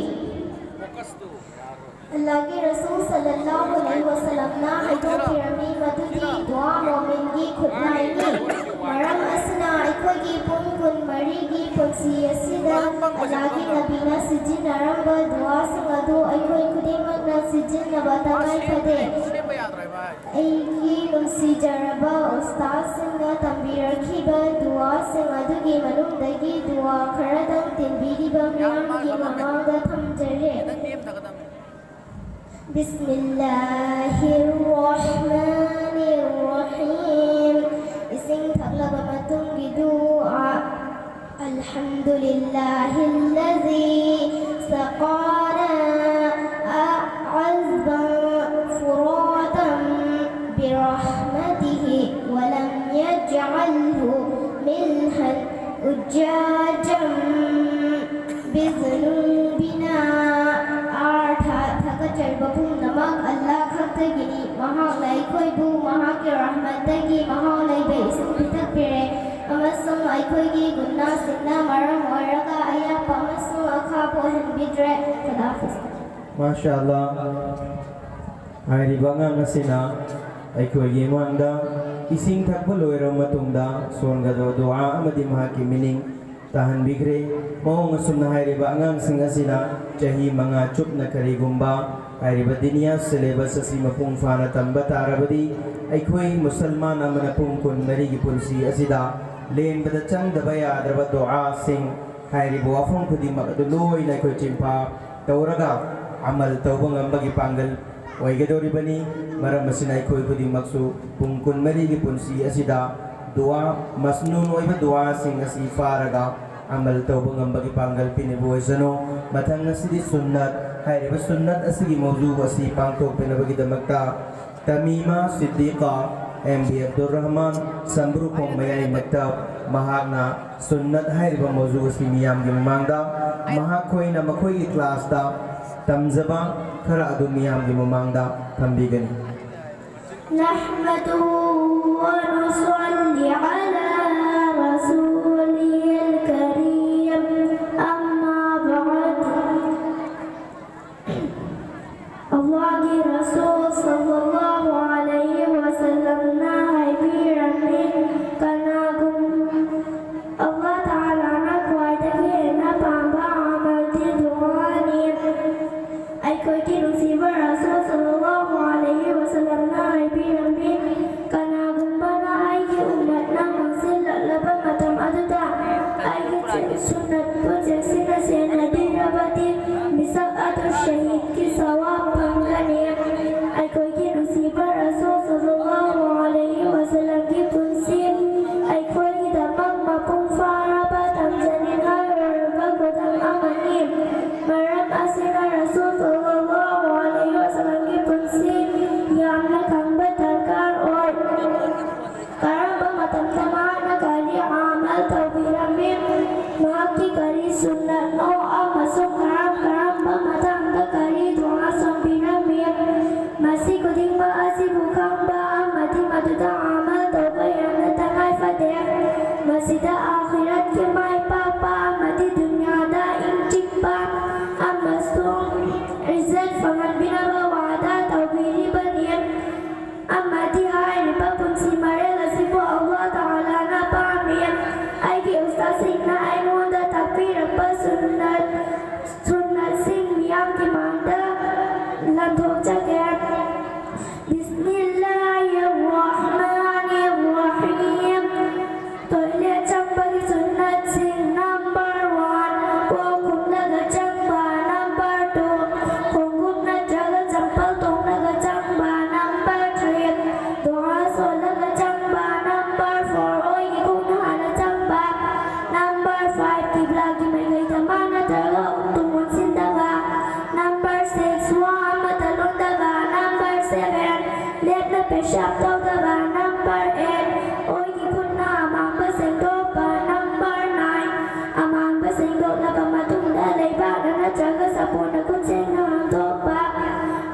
ꯑꯜꯂꯥꯍꯒꯤ ꯔꯁꯨꯜ ꯁꯜꯂꯜꯂꯥꯍꯨ ꯑꯂꯩꯍꯤ ꯋꯥꯁꯜꯂꯝꯅ ꯍꯥꯏꯗꯣꯛꯄꯤꯔꯝꯃꯤ ꯃꯗꯨꯗꯤ ꯗꯨꯋꯥ ꯃꯣꯃꯤꯟꯒꯤ ꯈꯨꯠꯂꯥꯏꯅꯤ꯫ ꯃꯔꯝ ꯑꯁꯤꯅ ꯑꯩꯈꯣꯏꯒꯤ ꯄꯨꯡ ꯀꯨꯟꯃꯔꯤꯒꯤ ꯄꯨꯟꯁꯤ ꯑꯁꯤꯗ ꯑꯜꯂꯥꯍꯒꯤ ꯅꯕꯤꯅ ꯁꯤꯖꯤꯟꯅꯔꯝꯕ ꯗꯨꯋꯥꯁꯤꯡ ꯑꯗꯨ ꯑꯩꯈꯣꯏ ꯈꯨꯗꯤꯡꯃꯛꯅ ꯁꯤꯖꯤꯟꯅꯕ ꯇꯉꯥꯏ ꯐꯗꯦ꯫ ꯑꯩꯒꯤ ꯅꯨꯡꯁꯤꯖꯔꯕ ꯎꯁꯇꯥꯗꯁꯤꯡꯅ ꯇꯝꯕꯤꯔꯛꯈꯤꯕ ꯗꯨꯋꯥꯁꯤꯡ ꯑꯗꯨꯒꯤ ꯃꯅꯨꯡꯗꯒꯤ ꯗꯨꯋꯥ ꯈꯔꯗꯪ ꯇꯤꯟꯕꯤꯔꯤꯕ ꯃꯤꯌꯥꯝꯒꯤ ꯃꯃꯥꯡꯗ ꯊꯝꯖꯔꯦ꯫ بسم الله الرحمن الرحيم. ꯏꯁꯤꯡ ꯊꯛꯂꯕ ꯃꯇꯨꯡꯒꯤ ꯗꯨꯋꯥ. الحمد لله الذي سقانا عذبا فراتا برحمته ولم يجعله ملحا أجاجا بذنوبنا. ꯗꯒꯤ ꯃꯍꯥꯎ ꯂꯩꯕ ꯏꯁꯤꯡ ꯄꯤꯊꯛꯄꯤꯔꯦ ꯑꯃꯁꯨꯡ ꯑꯩꯈꯣꯏꯒꯤ ꯒꯨꯅꯥꯁꯤꯡꯅ ꯃꯔꯝ ꯑꯣꯏꯔꯒ ꯑꯌꯥꯛꯄ ꯑꯃꯁꯨꯡ ꯑꯈꯥꯕ ꯑꯣꯏꯍꯟꯕꯤꯗ꯭ꯔꯦ꯫ ꯈꯨꯗꯥ ꯍꯥꯐꯤꯖ꯫ ꯃꯥꯁꯥ ꯑꯜꯂꯥ꯫ ꯍꯥꯏꯔꯤꯕ ꯑꯉꯥꯡ ꯑꯁꯤꯅ ꯑꯩꯈꯣꯏꯒꯤ ꯃꯥꯡꯗ ꯏꯁꯤꯡ ꯊꯛꯄ ꯂꯣꯏꯔꯕ ꯃꯇꯨꯡꯗ ꯁꯣꯟꯒꯗꯕ ꯗꯨꯋꯥ ꯑꯃꯗꯤ ꯃꯍꯥꯛꯀꯤ ꯃꯤꯅꯤꯡ ꯇꯥꯍꯟꯕꯤꯈ꯭ꯔꯦ꯫ ꯃꯑꯣꯡ ꯑꯁꯨꯝꯅ ꯍꯥꯏꯔꯤꯕ ꯑꯉꯥꯡꯁꯤꯡ ꯑꯁꯤꯅ ꯆꯍꯤ ꯃꯉꯥ ꯆꯨꯞꯅ ꯀꯔꯤꯒꯨꯝꯕ ꯍꯥꯏꯔꯤꯕ ꯗꯤꯅꯤꯌꯥ ꯁꯤꯂꯦꯕꯁ ꯑꯁꯤ ꯃꯄꯨꯡ ꯐꯥꯅ ꯇꯝꯕ ꯇꯥꯔꯕꯗꯤ, ꯑꯩꯈꯣꯏ ꯃꯨꯁꯜꯃꯥꯟ ꯑꯃꯅ ꯄꯨꯡ ꯀꯨꯟꯃꯔꯤꯒꯤ ꯄꯨꯟꯁꯤ ꯑꯁꯤꯗ ꯂꯦꯡꯕꯗ ꯆꯪꯗꯕ ꯌꯥꯗ꯭ꯔꯕ ꯗꯨꯋꯥꯁꯤꯡ, ꯍꯥꯏꯔꯤꯕ ꯋꯥꯐꯝ ꯈꯨꯗꯤꯡꯃꯛ ꯑꯗꯨ ꯂꯣꯏꯅ ꯑꯩꯈꯣꯏ ꯆꯤꯟꯐꯥ ꯇꯧꯔꯒ ꯑꯃꯜ ꯇꯧꯕ ꯉꯝꯕꯒꯤ ꯄꯥꯡꯒꯜ ꯑꯣꯏꯒꯗꯧꯔꯤꯕꯅꯤ꯫ ꯃꯔꯝ ꯑꯁꯤꯅ ꯑꯩꯈꯣꯏ ꯈꯨꯗꯤꯡꯃꯛꯁꯨ ꯄꯨꯡ ꯀꯨꯟꯃꯔꯤꯒꯤ ꯄꯨꯟꯁꯤ ꯑꯁꯤꯗ ꯗꯨꯋꯥ, ꯃꯁꯅꯨꯟ ꯑꯣꯏꯕ ꯗꯨꯋꯥꯁꯤꯡ ꯑꯁꯤ ꯐꯥꯔꯒ ꯑꯃꯜ ꯇꯧꯕ ꯉꯝꯕꯒꯤ ꯄꯥꯡꯒꯜ ꯄꯤꯅꯕ ꯑꯣꯏꯁꯅꯨ꯫ ꯃꯊꯪ ꯑꯁꯤꯗꯤ ꯁꯨꯟꯅꯠ, ꯍꯥꯏꯔꯤꯕ ꯁꯨꯟꯅꯠ ꯑꯁꯤꯒꯤ ꯃꯧꯖꯨ ꯑꯁꯤ ꯄꯥꯡꯊꯣꯛꯄꯤꯅꯕꯒꯤꯗꯃꯛꯇ ꯇꯃꯤꯃꯥ ꯁꯤꯗꯤꯀꯥ, ꯑꯦꯝ ꯕꯤ ꯑꯕꯗꯨꯔ ꯔꯍꯃꯥꯟ, ꯁꯝꯕ꯭ꯔꯨꯈꯣꯡ ꯃꯌꯥꯏ ꯃꯛꯇꯕ, ꯃꯍꯥꯛꯅ ꯁꯨꯟꯅꯠ ꯍꯥꯏꯔꯤꯕ ꯃꯧꯖꯨ ꯑꯁꯤ ꯃꯤꯌꯥꯝꯒꯤ ꯃꯃꯥꯡꯗ ꯃꯍꯥꯛꯈꯣꯏꯅ ꯃꯈꯣꯏꯒꯤ ꯀ꯭ꯂꯥꯁꯇ ꯇꯝꯖꯕ ꯈꯔ ꯑꯗꯨ ꯃꯤꯌꯥꯝꯒꯤ ꯃꯃꯥꯡꯗ ꯊꯝꯕꯤꯒꯅꯤ꯫ نحمده ونصلي على رسوله الكريم، أما بعد. ꯑꯜꯂꯥꯍꯒꯤ ꯔꯁꯨꯜ ꯁꯜꯂꯜꯂꯥꯍꯨ ꯑꯂꯩꯍꯤ ꯋꯁꯜꯂꯝꯅ ꯍꯥꯏꯕꯤꯔꯝꯃꯤ, ꯀꯅꯥꯒꯨꯝ-, ꯑꯜꯂꯥꯍ ꯇꯥꯂꯥꯅ ꯈ꯭ꯋꯥꯏꯗꯒꯤ ꯍꯦꯟꯅ ꯄꯥꯝꯕ ꯑꯃꯜꯗꯤ ꯗꯨꯋꯥꯅꯤ꯫ ꯑꯩꯈꯣꯏꯒꯤ ꯅꯨꯡꯁꯤꯕ ꯔꯁꯨꯜ ꯁꯜꯂꯜꯂꯥꯍꯨ ꯑꯂꯩꯍꯤ ꯋꯁꯜꯂꯝꯅ ꯍꯥꯏꯕꯤꯔꯝꯃꯤ, ꯀꯅꯥꯒꯨꯝꯕꯅ ꯑꯩꯒꯤ ꯎꯝꯃꯠꯅ ꯃꯥꯡꯁꯤꯜꯂꯛꯂꯕ ꯃꯇꯝ ꯑꯗꯨꯗ ꯑꯩꯒꯤ ꯁꯨꯟꯅꯠꯄꯨ ꯆꯦꯛꯁꯤꯟꯅ ꯁꯦꯟꯅꯕꯤꯔꯕꯗꯤ, ꯃꯤꯁꯛ ꯑꯗꯨ ꯁꯍꯤꯗꯀꯤ ꯁꯋꯥꯕ ꯐꯪꯒꯅꯤ꯫ ꯑꯩꯈꯣꯏꯒꯤ ꯅꯨꯡꯁꯤꯕ ꯔꯁꯨꯜ ꯁꯜꯂꯜꯂꯥꯍꯨ ꯑꯂꯩꯍꯤ ꯋꯁꯜꯂꯝꯒꯤ ꯄꯨꯟꯁꯤ ꯑꯩꯈꯣꯏꯒꯤꯗꯃꯛ ꯃꯄꯨꯡ ꯐꯥꯔꯕ ꯇꯝꯖꯅꯤꯡꯉꯥꯏ ꯑꯣꯏꯔꯕ ꯈꯨꯗꯝ ꯑꯃꯅꯤ꯫ ꯃꯔꯝ ꯑꯁꯤꯅ ꯔꯁꯨꯜ ꯁꯜꯂꯜꯂꯥꯍꯨ ꯑꯂꯩꯍꯤ ꯋꯁꯜꯂꯝꯒꯤ ꯄꯨꯟꯁꯤ ꯌꯥꯝꯅ ꯈꯪꯕ ꯗꯔꯀꯥꯔ ꯑꯣꯏ꯫ ꯀꯔꯝꯕ ꯃꯇꯝꯗ ꯃꯍꯥꯛꯅ ꯀꯔꯤ ꯑꯃꯜ ꯇꯧꯕꯤꯔꯝꯃꯤ? ꯃꯍꯥꯛꯀꯤ ꯀꯔꯤ ꯁꯨꯟꯅꯠꯅꯣ ꯑꯃꯁꯨꯡ ꯀꯔꯝ ꯀꯔꯝꯕ ꯃꯇꯥꯡꯗ ꯀꯔꯤ ꯗꯨꯋꯥ ꯁꯣꯟꯕꯤꯔꯝꯃꯤ? ꯃꯁꯤ ꯈꯨꯗꯤꯡꯃꯛ ꯑꯁꯤꯕꯨ ꯈꯪꯕ ꯑꯃꯗꯤ ꯃꯗꯨꯗ ꯑꯃꯜ ꯑꯥꯈꯤꯔꯠꯀꯤ ꯃꯥꯏ ꯄꯥꯛꯄ ꯑꯃꯗꯤ ꯗꯨꯅꯤꯌꯥꯗ ꯏꯪ ꯆꯤꯛꯄ ꯑꯃꯁꯨꯡ ꯏꯖꯠ ꯐꯪꯍꯟꯕꯤꯅꯕ ꯋꯥꯗꯥ ꯇꯧꯕꯤꯔꯤꯕꯅꯤ꯫ ꯑꯃꯗꯤ ꯍꯥꯏꯔꯤꯕ ꯄꯨꯟꯁꯤ ꯃꯔꯦꯜ ꯑꯁꯤꯕꯨ ꯑꯜꯂꯥꯍ ꯇꯥꯂꯥꯅ ꯄꯥꯝꯃꯤ꯫ ꯑꯩꯒꯤ ꯎꯁꯇꯥꯗꯁꯤꯡꯅ ꯑꯩꯉꯣꯟꯗ ꯇꯥꯛꯄꯤꯔꯛꯄ ꯁꯨꯟꯅꯠ, ꯁꯨꯟꯅꯠꯁꯤꯡ ꯃꯤꯌꯥꯝꯒꯤ ꯃꯥꯡꯗ ꯂꯥꯟꯊꯣꯛꯆꯒꯦ꯫ ꯕꯤꯁꯃꯤꯜꯂꯥꯍꯤꯔ ꯔꯍꯃꯥꯅꯤꯔ ꯔꯍꯤꯝ꯫ ꯇꯣꯏꯂꯦꯠ ꯆꯪꯕꯒꯤ ꯁꯨꯟꯅꯠꯁꯤꯡ: number one, ꯀꯣꯛ ꯈꯨꯝꯂꯒ ꯆꯪꯕ; number two, ꯈꯣꯡꯎꯞ ꯅꯠꯇ꯭ꯔꯒ ꯆꯝꯄꯜ ꯇꯣꯡꯂꯒ ꯆꯪꯕ; number three, ꯗꯨꯋꯥ ꯁꯣꯜꯂꯒ ꯆꯪꯕ; number four, ꯑꯣꯏꯒꯤ ꯈꯣꯡꯅ ꯍꯥꯟꯅ ꯆꯪꯕ; number five, ꯀꯤꯕ꯭ꯂꯥꯒꯤ ꯃꯥꯏꯀꯩꯗ ꯃꯥꯡ ꯅꯠꯇ꯭ꯔꯒ ꯇꯨꯡ ꯑꯣꯟꯁꯤꯟꯗꯕ; number six, ꯋꯥ ꯑꯃꯠꯇ ꯂꯣꯟꯗꯕ; number seven, ꯂꯦꯞꯅ ꯄꯦꯁꯥꯞ ꯇꯧꯗꯕ; number eight, ꯑꯣꯏꯒꯤ ꯈꯨꯠꯅ ꯑꯃꯥꯡꯕ ꯁꯦꯡꯗꯣꯛꯄ; number nine, ꯑꯃꯥꯡꯕ ꯁꯦꯡꯗꯣꯛꯂꯕ ꯃꯇꯨꯡꯗ ꯂꯩꯕꯥꯛꯅ ꯅꯠꯇ꯭ꯔꯒ ꯁꯥꯄꯣꯟꯅ ꯈꯨꯠ ꯁꯦꯡꯅ ꯍꯥꯝꯗꯣꯛꯄ;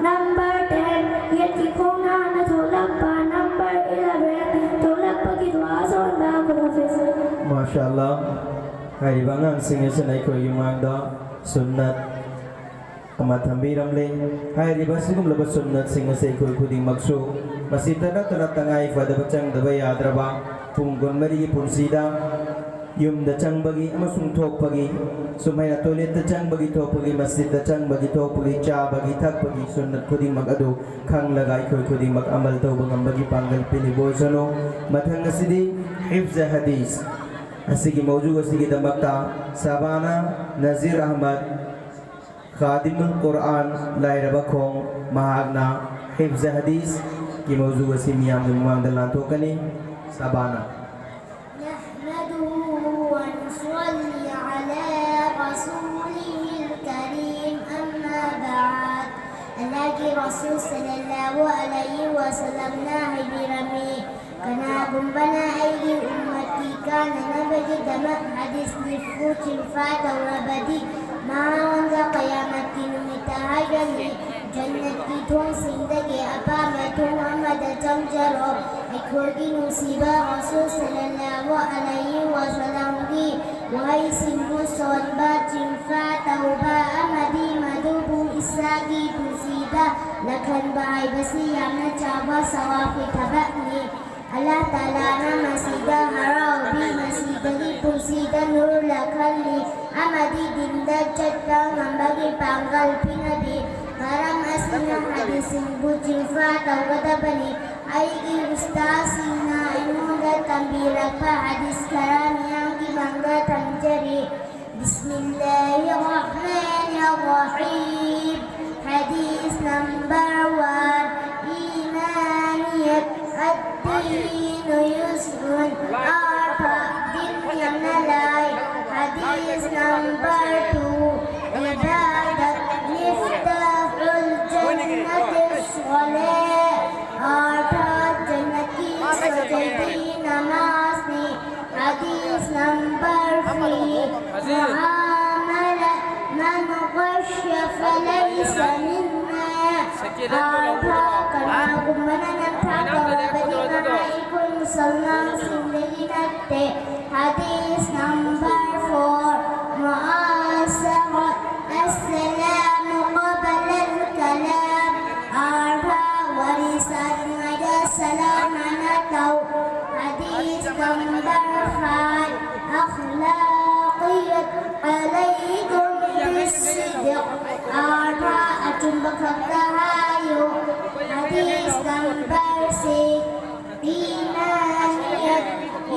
number ten, ꯌꯦꯠꯀꯤ ꯈꯣꯡꯅ ꯍꯥꯟꯅ ꯊꯣꯛꯂꯛꯄ; number eleven, ꯊꯣꯛꯂꯛꯄꯒꯤ ꯗꯨꯋꯥ ꯁꯣꯟꯕ꯫ ꯈꯨꯗꯥ ꯍꯥꯐꯤꯖ꯫ ꯃꯥꯁꯥ ꯑꯜꯂꯥꯍ꯫ ꯍꯥꯏꯔꯤꯕ ꯑꯉꯥꯡꯁꯤꯡ ꯑꯁꯤꯅ ꯑꯩꯈꯣꯏꯒꯤ ꯃꯃꯥꯡꯗ ꯁꯨꯟꯅꯠ ꯑꯃ ꯊꯝꯕꯤꯔꯝꯂꯦ꯫ ꯍꯥꯏꯔꯤꯕ ꯑꯁꯤꯒꯨꯝꯂꯕ ꯁꯨꯟꯅꯠꯁꯤꯡ ꯑꯁꯤ ꯑꯩꯈꯣꯏ ꯈꯨꯗꯤꯡꯃꯛꯁꯨ ꯃꯁꯤꯇ ꯅꯠꯇꯅ ꯇꯉꯥꯏ ꯐꯗꯕ ꯆꯪꯗꯕ ꯌꯥꯗ꯭ꯔꯕ ꯄꯨꯡ ꯀꯨꯟꯃꯔꯤꯒꯤ ꯄꯨꯟꯁꯤꯗ ꯌꯨꯝꯗ ꯆꯪꯕꯒꯤ ꯑꯃꯁꯨꯡ ꯊꯣꯛꯄꯒꯤ, ꯁꯨꯝ ꯍꯥꯏꯅ ꯇꯣꯏꯂꯦꯠꯇ ꯆꯪꯕꯒꯤ ꯊꯣꯛꯄꯒꯤ, ꯃꯁꯖꯤꯗꯇ ꯆꯪꯕꯒꯤ ꯊꯣꯛꯄꯒꯤ, ꯆꯥꯕꯒꯤ ꯊꯛꯄꯒꯤ ꯁꯨꯟꯅꯠ ꯈꯨꯗꯤꯡꯃꯛ ꯑꯗꯨ ꯈꯪꯂꯒ ꯑꯩꯈꯣꯏ ꯈꯨꯗꯤꯡꯃꯛ ꯑꯃꯜ ꯇꯧꯕ ꯉꯝꯕꯒꯤ ꯄꯥꯡꯒꯜ ꯄꯤꯅꯤꯕ ꯑꯣꯏꯁꯅꯨ꯫ ꯃꯊꯪ ꯑꯁꯤꯗꯤ ꯍꯤꯐꯖ ꯍꯗꯤꯁ꯫ ꯑꯁꯤꯒꯤ ꯃꯧꯖꯨ ꯑꯁꯤꯒꯤꯗꯃꯛꯇ ꯁꯕꯥꯅꯥ ꯅꯖꯤꯔ ꯑꯍꯃꯗ, ꯈꯥꯗꯤꯃꯨꯜ ꯀꯨꯔꯑꯥꯟ, ꯂꯥꯏꯔꯕ ꯈꯣꯡ, ꯃꯍꯥꯛꯅ ꯍꯤꯐꯖ ꯍꯗꯤꯁꯀꯤ ꯃꯧꯖꯨ ꯑꯁꯤ ꯃꯤꯌꯥꯝꯒꯤ ꯃꯃꯥꯡꯗ ꯂꯥꯟꯊꯣꯛꯀꯅꯤ꯫ ꯁꯕꯥꯅꯥ꯫ نحمده ونصلي على رسوله الكريم، أما بعد. ꯑꯜꯂꯥꯍꯒꯤ ꯔꯁꯨꯜ ꯁꯜꯂꯜꯂꯥꯍꯨ ꯑꯂꯩꯍꯤ ꯋꯁꯜꯂꯝꯅ ꯍꯥꯏꯕꯤꯔꯝꯃꯤ, ꯀꯅꯥꯒꯨꯝꯕꯅ ꯑꯩꯒꯤ ꯎꯝꯃꯠꯀꯤ ꯀꯥꯟꯅꯅꯕꯒꯤꯗꯃꯛ ꯍꯗꯤꯁ ꯅꯤꯐꯨ ꯆꯤꯟꯐꯥ ꯇꯧꯔꯕꯗꯤ, ꯃꯉꯣꯟꯗ ꯀꯌꯥꯃꯠꯀꯤ ꯅꯨꯃꯤꯠꯇ ꯍꯥꯏꯒꯅꯤ, ꯖꯟꯅꯠꯀꯤ ꯊꯣꯡꯁꯤꯡꯗꯒꯤ ꯑꯄꯥꯝꯕ ꯊꯣꯡ ꯑꯃꯗ ꯆꯪꯖꯔꯣ꯫ ꯑꯩꯈꯣꯏꯒꯤ ꯅꯨꯡꯁꯤꯕ ꯔꯁꯨꯜ ꯁꯜꯂꯜꯂꯥꯍꯨ ꯑꯂꯩꯍꯤ ꯋꯁꯜꯂꯝ ꯂꯥꯛꯍꯟꯕ ꯍꯥꯏꯕꯁꯤ ꯌꯥꯝꯅ ꯆꯥꯎꯕ ꯁꯋꯥꯕꯀꯤ ꯊꯕꯛꯅꯤ꯫ ꯑꯜꯂꯥꯍ ꯇꯥꯂꯥꯅ ꯃꯁꯤꯗ ꯍꯔꯥꯎꯕꯤ, ꯃꯁꯤꯗꯒꯤ ꯄꯨꯟꯁꯤꯗ ꯅꯨꯔ ꯂꯥꯛꯍꯜꯂꯤ ꯑꯃꯗꯤ ꯗꯤꯟꯗ ꯆꯠꯄ ꯉꯝꯕꯒꯤ ꯄꯥꯡꯒꯜ ꯄꯤꯅꯕꯤ꯫ ꯃꯔꯝ ꯑꯁꯤꯅ ꯍꯗꯤꯁꯁꯤꯡꯕꯨ ꯆꯤꯟꯐꯥ ꯇꯧꯒꯗꯕꯅꯤ꯫ ꯑꯩꯒꯤ ꯎꯁꯇꯥꯗꯁꯤꯡꯅ ꯑꯩꯉꯣꯟꯗ ꯇꯝꯕꯤꯔꯛꯄ ꯍꯗꯤꯁ ꯈꯔ ꯃꯤꯌꯥꯝꯒꯤ ꯃꯥꯡꯗ ꯊꯝꯖꯔꯤ꯫ بسم الله الرحمن الرحيم. حديث number one. إيمانية الدين يسر. ꯑꯥꯔꯊ: ꯗꯤꯟ ꯌꯥꯝꯅ ꯂꯥꯏ꯫ Hadith number two. عبادة مفتاح الجنة الصلاة. ꯑꯥꯔꯊ: ꯖꯟꯅꯠꯀꯤ ꯁꯣꯏꯗꯕꯤ ꯅꯃꯥꯖꯅꯤ꯫ Hadith number three. معاملة من غش فليس منا. ꯑꯥꯔꯊ: ꯀꯅꯥꯒꯨꯝꯕꯅ ꯅꯝꯊꯥꯛ ꯇꯧꯔꯕꯗꯤ ꯃꯍꯥꯛ ꯑꯩꯈꯣꯏ ꯃꯨꯁꯜꯃꯥꯟꯁꯤꯡꯗꯒꯤ ꯅꯠꯇꯦ꯫ Hadith number four. معاشرة السلام قبل الكلام. ꯑꯥꯔꯊ: ꯋꯥꯔꯤ ꯁꯥꯗ꯭ꯔꯤꯉꯩꯗ ꯁꯂꯥꯝ ꯍꯥꯟꯅ ꯇꯧ꯫ Hadith number five. أخلاقية عليكم بالصدق. ꯑꯥꯔꯊ: ꯑꯆꯨꯝꯕ ꯈꯛꯇ ꯍꯥꯏꯌꯨ꯫ Hadith number six. إيمانية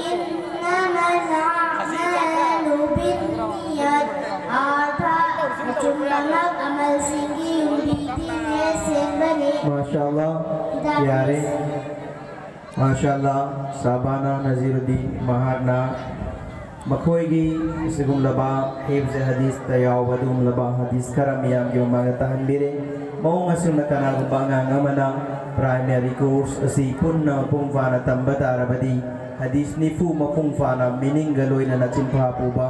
إنما الأعمال بالنيات. ꯑꯥꯔꯊ: ꯑꯆꯨꯝꯕꯃꯛ ꯑꯃꯜꯁꯤꯡꯒꯤ ꯌꯨꯝꯕꯤꯗꯤ ꯅꯤꯌꯠ ꯁꯦꯡꯕꯅꯤ꯫ ꯃꯥꯁꯥ ꯑꯜꯂꯥ꯫ ꯌꯥꯔꯦ꯫ ꯃꯥꯁꯥ ꯑꯜꯂꯥ꯫ ꯁꯥꯕꯥꯅꯥ ꯅꯖꯤꯔꯨꯗꯤꯟ ꯃꯍꯥꯛꯅ ꯃꯈꯣꯏꯒꯤ ꯑꯁꯤꯒꯨꯝꯂꯕ ꯍꯤꯐꯖ ꯍꯗꯤꯁꯇ ꯌꯥꯎꯕ ꯑꯗꯨꯒꯨꯝꯂꯕ ꯍꯗꯤꯁ ꯈꯔ ꯃꯤꯌꯥꯝꯒꯤ ꯃꯃꯥꯡꯗ ꯇꯥꯍꯟꯕꯤꯔꯦ꯫ ꯃꯑꯣꯡ ꯑꯁꯨꯝꯅ ꯀꯅꯥꯒꯨꯝꯕ ꯑꯉꯥꯡ ꯑꯃꯅ primary course ꯑꯁꯤ ꯄꯨꯟꯅ ꯃꯄꯨꯡ ꯐꯥꯅ ꯇꯝꯕ ꯇꯥꯔꯕꯗꯤ ꯍꯗꯤꯁ ꯅꯤꯐꯨ ꯃꯄꯨꯡ ꯐꯥꯅ meaningꯒ ꯂꯣꯏꯅꯅ ꯆꯤꯟꯐꯥ ꯄꯨꯕ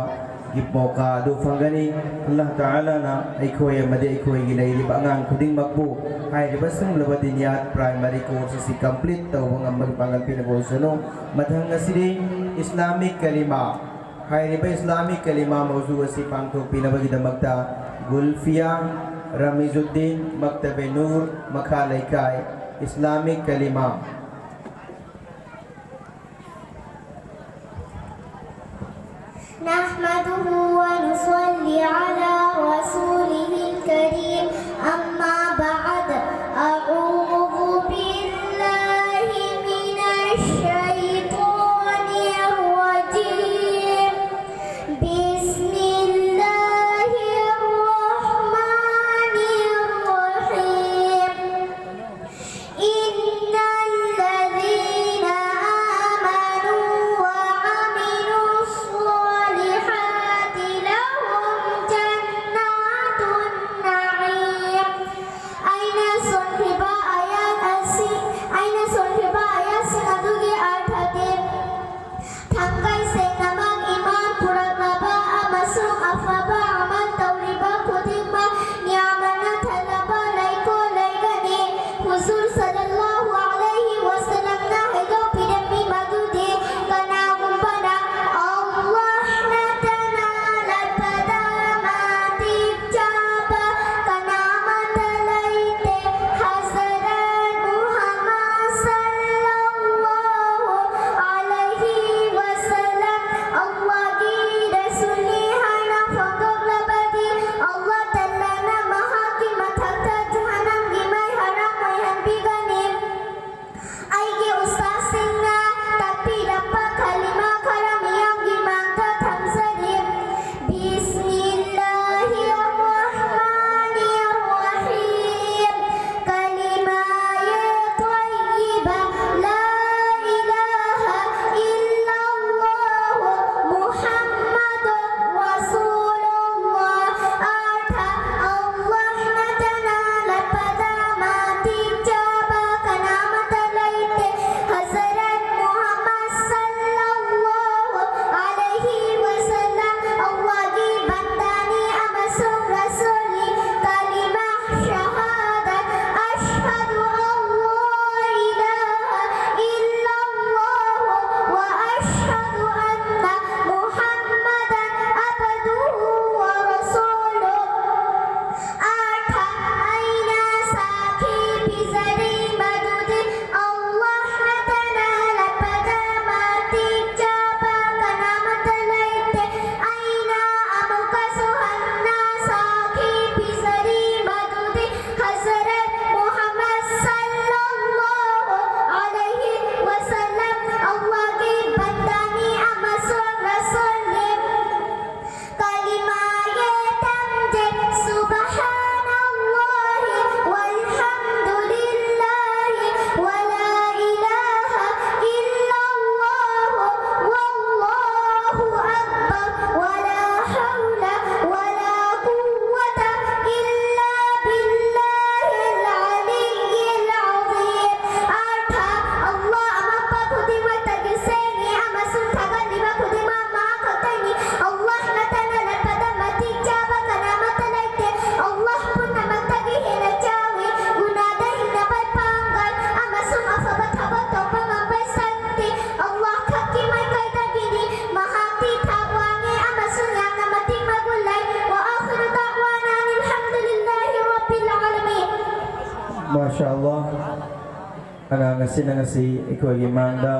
ꯒꯤ ꯃꯧꯀꯥ ꯑꯗꯨ ꯐꯪꯒꯅꯤ꯫ ꯑꯜꯂꯥꯍ ꯇꯥꯂꯥꯅ ꯑꯩꯈꯣꯏ ꯑꯃꯗꯤ ꯑꯩꯈꯣꯏꯒꯤ ꯂꯩꯔꯤꯕ ꯑꯉꯥꯡ ꯈꯨꯗꯤꯡꯃꯛꯄꯨ ꯍꯥꯏꯔꯤꯕ ꯁꯤꯒꯨꯝꯂꯕ ꯗꯤꯅꯤꯌꯥꯠ primary course ꯑꯁꯤ complete ꯇꯧꯕ ꯉꯝꯕꯒꯤ ꯄꯥꯡꯒꯜ ꯄꯤꯅꯕ ꯑꯣꯏꯁꯅꯨ꯫ ꯃꯊꯪ ꯑꯁꯤꯗꯤ Islamic ꯀꯂꯤꯃꯥ꯫ ꯍꯥꯏꯔꯤꯕ Islamic ꯀꯂꯤꯃꯥ ꯃꯧꯖꯨ ꯑꯁꯤ ꯄꯥꯡꯊꯣꯛꯄꯤꯅꯕꯒꯤꯗꯃꯛꯇ ꯒꯨꯜꯐꯤꯌꯥ ꯔꯃꯤꯖꯨꯗꯤꯟ, ꯃꯛꯇꯕꯦ ꯅꯨꯔ, ꯃꯈꯥ ꯂꯩꯀꯥꯏ, ꯏꯁꯂꯥꯃꯤꯛ ꯀꯂꯤꯃꯥ꯫ نحمده ونصلي على رسوله الكريم. أما بعد، أعوذ بالله من الشيطان الرجيم. بسم الله الرحمن الرحيم. إن الذين آمنوا وعملوا الصالحات لهم ولا حول ولا قوة إلا بالله العلي العظيم. ꯑꯔꯊ: ꯑꯜꯂꯥꯍ ꯑꯃꯝꯕ ꯈꯨꯗꯤꯡꯃꯛꯇꯒꯤ ꯁꯦꯡꯉꯤ ꯑꯃꯁꯨꯡ ꯊꯥꯒꯠꯂꯤꯕ ꯈꯨꯗꯤꯡꯃꯛ ꯃꯍꯥꯛ ꯈꯛꯇꯅꯤ꯫ ꯑꯜꯂꯥꯍ ꯅꯠꯇꯅ ꯂꯥꯠꯄꯗ ꯃꯇꯤꯛ ꯆꯥꯕ ꯀꯅꯥꯃꯠꯇ ꯂꯩꯇꯦ꯫ ꯑꯜꯂꯥꯍ ꯄꯨꯝꯅꯃꯛꯇꯒꯤ ꯍꯦꯟꯅ ꯆꯥꯎꯏ꯫ ꯒꯨꯅꯥꯗ ꯍꯤꯡꯅꯕ ꯄꯥꯡꯒꯜ ꯑꯃꯁꯨꯡ ꯑꯐꯕ ꯊꯕꯛ ꯇꯧꯕ ꯉꯝꯕ ꯁꯛꯇꯤ ꯑꯜꯂꯥꯍ ꯈꯛꯀꯤ ꯃꯥꯏꯀꯩꯗꯒꯤꯅꯤ꯫ ꯃꯍꯥꯛꯇꯤ ꯊꯥꯛ ꯋꯥꯡꯉꯤ ꯑꯃꯁꯨꯡ ꯌꯥꯝꯅ ꯃꯇꯤꯛ ꯃꯒꯨꯟ ꯂꯩ꯫ وآخر دعوانا أن الحمد لله رب العالمين. ꯃꯥꯁꯥ ꯑꯜꯂꯥꯍ꯫ ꯑꯉꯥꯡ ꯑꯁꯤꯅ ꯉꯁꯤ ꯑꯩꯈꯣꯏꯒꯤ ꯃꯥꯡꯗ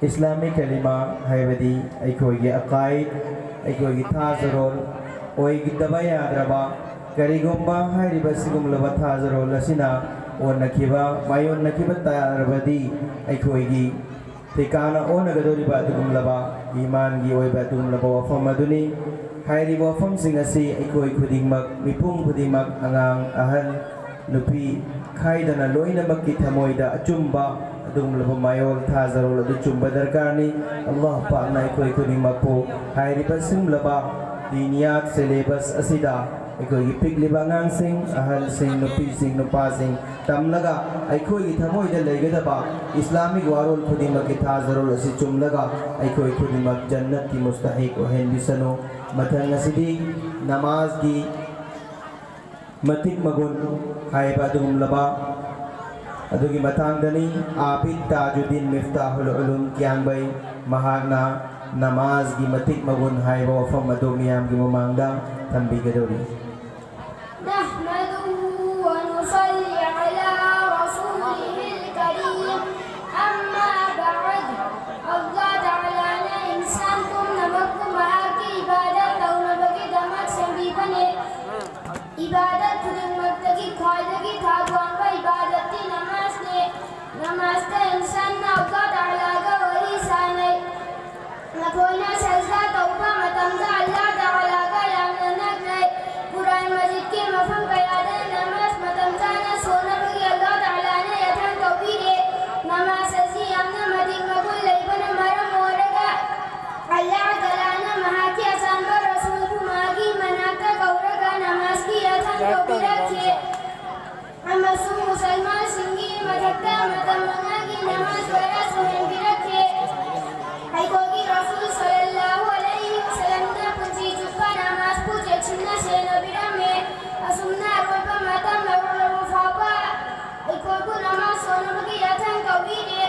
ꯏꯁꯂꯥꯃꯤꯛ ꯀꯂꯤꯃꯥ, ꯍꯥꯏꯕꯗꯤ ꯑꯩꯈꯣꯏꯒꯤ ꯑꯀꯥꯏꯗ, ꯑꯩꯈꯣꯏꯒꯤ ꯊꯥꯖꯔꯣꯜ, ꯑꯣꯏꯗꯕ ꯌꯥꯗ꯭ꯔꯕ, ꯀꯔꯤꯒꯨꯝꯕ ꯍꯥꯏꯔꯤꯕ ꯁꯤꯒꯨꯝꯂꯕ ꯊꯥꯖꯔꯣꯜ ꯑꯁꯤꯅ ꯑꯣꯟꯅꯈꯤꯕ, ꯃꯥꯌꯣꯟꯅꯈꯤꯕ ꯇꯥꯔꯕꯗꯤ, ꯑꯩꯈꯣꯏꯒꯤ ꯊꯤꯀꯥꯅ ꯑꯣꯟꯅꯒꯗꯧꯔꯤꯕ ꯑꯗꯨꯒꯨꯝꯂꯕ ꯏꯃꯥꯟꯒꯤ ꯑꯣꯏꯕ ꯑꯗꯨꯒꯨꯝꯂꯕ ꯋꯥꯐꯝ ꯑꯗꯨꯅꯤ꯫ ꯍꯥꯏꯔꯤꯕ ꯋꯥꯐꯝꯁꯤꯡ ꯑꯁꯤ ꯑꯩꯈꯣꯏ ꯈꯨꯗꯤꯡꯃꯛ, ꯃꯤꯄꯨꯝ ꯈꯨꯗꯤꯡꯃꯛ, ꯑꯉꯥꯡ, ꯑꯍꯜ, ꯅꯨꯄꯤ ꯈꯥꯏꯗꯅ ꯂꯣꯏꯅꯃꯛꯀꯤ ꯊꯃꯣꯏꯗ ꯑꯆꯨꯝꯕ ꯑꯗꯨꯒꯨꯝꯂꯕ ꯃꯥꯌꯣꯜ ꯊꯥꯖꯔꯣꯜ ꯑꯗꯨ ꯆꯨꯝꯕ ꯗꯔꯀꯥꯔꯅꯤ꯫ ꯑꯜꯂꯥꯍ ꯄꯥꯛꯅ ꯑꯩꯈꯣꯏ ꯈꯨꯗꯤꯡꯃꯛꯄꯨ ꯍꯥꯏꯔꯤꯕ ꯁꯤꯒꯨꯝꯂꯕ ꯗꯤꯅꯤꯌꯥꯠ ꯁꯦꯂꯦꯕꯁ ꯑꯁꯤꯗ ꯑꯩꯈꯣꯏꯒꯤ ꯄꯤꯛꯂꯤꯕ ꯑꯉꯥꯡꯁꯤꯡ, ꯑꯍꯜꯁꯤꯡ, ꯅꯨꯄꯤꯁꯤꯡ, ꯅꯨꯄꯥꯁꯤꯡ ꯇꯝꯂꯒ ꯑꯩꯈꯣꯏꯒꯤ ꯊꯃꯣꯏꯗ ꯂꯩꯒꯗꯕ ꯏꯁꯂꯥꯃꯤꯛ ꯋꯥꯔꯣꯜ ꯈꯨꯗꯤꯡꯃꯛꯀꯤ ꯊꯥꯖꯔꯣꯜ ꯑꯁꯤ ꯆꯨꯝꯂꯒ ꯑꯩꯈꯣꯏ ꯈꯨꯗꯤꯡꯃꯛ ꯖꯟꯅꯠꯀꯤ ꯃꯨꯁꯇꯍꯤꯛ ꯑꯣꯏꯍꯟꯕꯤꯁꯅꯨ꯫ ꯃꯊꯪ ꯑꯁꯤꯗꯤ ꯅꯃꯥꯖꯒꯤ ꯃꯇꯤꯛ ꯃꯒꯨꯟ ꯍꯥꯏꯕ ꯑꯗꯨꯒꯨꯝꯂꯕ ꯑꯗꯨꯒꯤ ꯃꯇꯥꯡꯗꯅꯤ꯫ ꯑꯥꯕꯤꯗ ꯇꯥꯖꯨꯗꯤꯟ ꯃꯤꯐꯇꯥꯍꯨꯜ ꯎꯂꯨꯝ ꯀꯤꯌꯥꯡꯕꯩ, ꯃꯍꯥꯛꯅ ꯅꯃꯥꯖꯒꯤ ꯃꯇꯤꯛ ꯃꯒꯨꯟ ꯍꯥꯏꯕ ꯋꯥꯐꯝ ꯑꯗꯨ ꯃꯤꯌꯥꯝꯒꯤ ꯃꯃꯥꯡꯗ ꯊꯝꯕꯤꯒꯗꯧꯔꯤ꯫ نحمده ونصلي على رسوله الكريم. أما بعد، ꯑꯜꯂꯥꯍ ꯇꯥꯂꯥꯅ ꯏꯟꯁꯥꯟ ꯄꯨꯝꯅꯃꯛꯄꯨ ꯃꯍꯥꯛꯀꯤ ꯏꯕꯥꯗꯠ ꯇꯧꯅꯕꯒꯤꯗꯃꯛ ꯁꯦꯝꯕꯤꯕꯅꯤ꯫ ꯏꯕꯥꯗꯠ ꯈꯨꯗꯤꯡꯃꯛꯇꯒꯤ ꯈ꯭ꯋꯥꯏꯗꯒꯤ ꯊꯥꯛ ꯋꯥꯡꯕ ꯏꯕꯥꯗꯠꯇꯤ ꯅꯃꯥꯖꯅꯤ꯫ ꯅꯃꯥꯖꯇ ꯏꯟꯁꯥꯟꯅ ꯑꯜꯂꯥꯍ ꯇꯥꯂꯥꯒ ꯋꯥꯔꯤ ꯁꯥꯅꯩ꯫ ꯃꯈꯣꯏꯅ ꯁꯖꯗꯥ ꯇꯧꯕ ꯃꯇꯝꯗ ꯑꯜꯂꯥꯍ ꯇꯥꯂꯥꯒ ꯌꯥꯝꯅ ꯅꯛꯅꯩ꯫ ꯃꯇꯝ ꯃꯉꯥꯒꯤ ꯅꯃꯥꯖ ꯋꯥꯔꯥ ꯁꯨꯍꯟꯕꯤꯔꯛꯈꯤ꯫ ꯑꯩꯈꯣꯏꯒꯤ ꯔꯁꯨꯜ ꯁꯜꯂꯜꯂꯥꯍꯨ ꯑꯂꯩꯍꯤ ꯋꯁꯜꯂꯝꯅ ꯄꯨꯟꯁꯤ ꯆꯨꯞꯄ ꯅꯃꯥꯖꯄꯨ ꯆꯦꯛꯁꯤꯟꯅ ꯁꯦꯟꯅꯕꯤꯔꯝꯃꯤ꯫ ꯑꯁꯨꯝꯅ ꯑꯔꯣꯏꯕ ꯃꯇꯝ ꯌꯧꯔꯛꯂꯕ ꯐꯥꯎꯕ ꯑꯩꯈꯣꯏꯕꯨ ꯅꯃꯥꯖ ꯁꯣꯟꯅꯕꯒꯤ ꯌꯥꯊꯪ ꯇꯧꯕꯤꯔꯦ꯫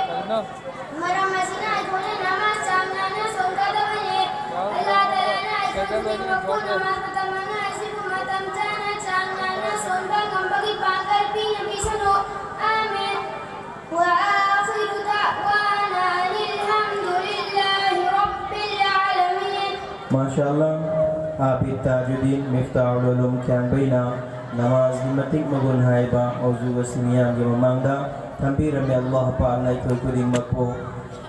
ꯃꯔꯝ ꯑꯁꯤꯅ ꯑꯩꯈꯣꯏꯅ ꯅꯃꯥꯖ ꯆꯥꯡ ꯅꯥꯏꯅ ꯁꯣꯟꯒꯗꯕꯅꯤ꯫ ꯑꯜꯂꯥꯍ ꯇꯥꯂꯥꯅ ꯑꯩꯈꯣꯏ ꯈꯨꯗꯤꯡꯃꯛꯄꯨ ꯅꯃꯥꯖ ꯃꯇꯝ ꯃꯉꯥ ꯑꯁꯤꯕꯨ ꯃꯇꯝ ꯆꯥꯅ ꯆꯥꯡ ꯅꯥꯏꯅ ꯁꯣꯟꯕ ꯉꯝꯕꯒꯤ ꯄꯥꯡꯒꯜ ꯄꯤꯅꯕꯤꯁꯅꯨ꯫ ꯑꯥꯃꯤꯟ꯫ وآخر دعوانا أن الحمد لله رب العالمين. ꯃꯥꯁꯥ ꯑꯜꯂꯥ, ꯑꯥꯕꯤꯗ ꯇꯥꯖꯨꯗꯤꯟ ꯃꯤꯐ꯭ꯇꯥꯍꯨꯜ ꯎꯂꯨꯝ ꯈ꯭ꯌꯥꯝꯕꯩꯅ ꯅꯃꯥꯖꯒꯤ ꯃꯇꯤꯛ ꯃꯒꯨꯟ ꯍꯥꯏꯕ ꯃꯧꯖꯨ ꯑꯁꯤ ꯃꯤꯌꯥꯝꯒꯤ ꯃꯃꯥꯡꯗ ꯊꯝꯕꯤꯔꯝꯃꯤ꯫ ꯑꯜꯂꯥꯍ ꯄꯥꯛꯅ ꯑꯩꯈꯣꯏ ꯈꯨꯗꯤꯡꯃꯛꯄꯨ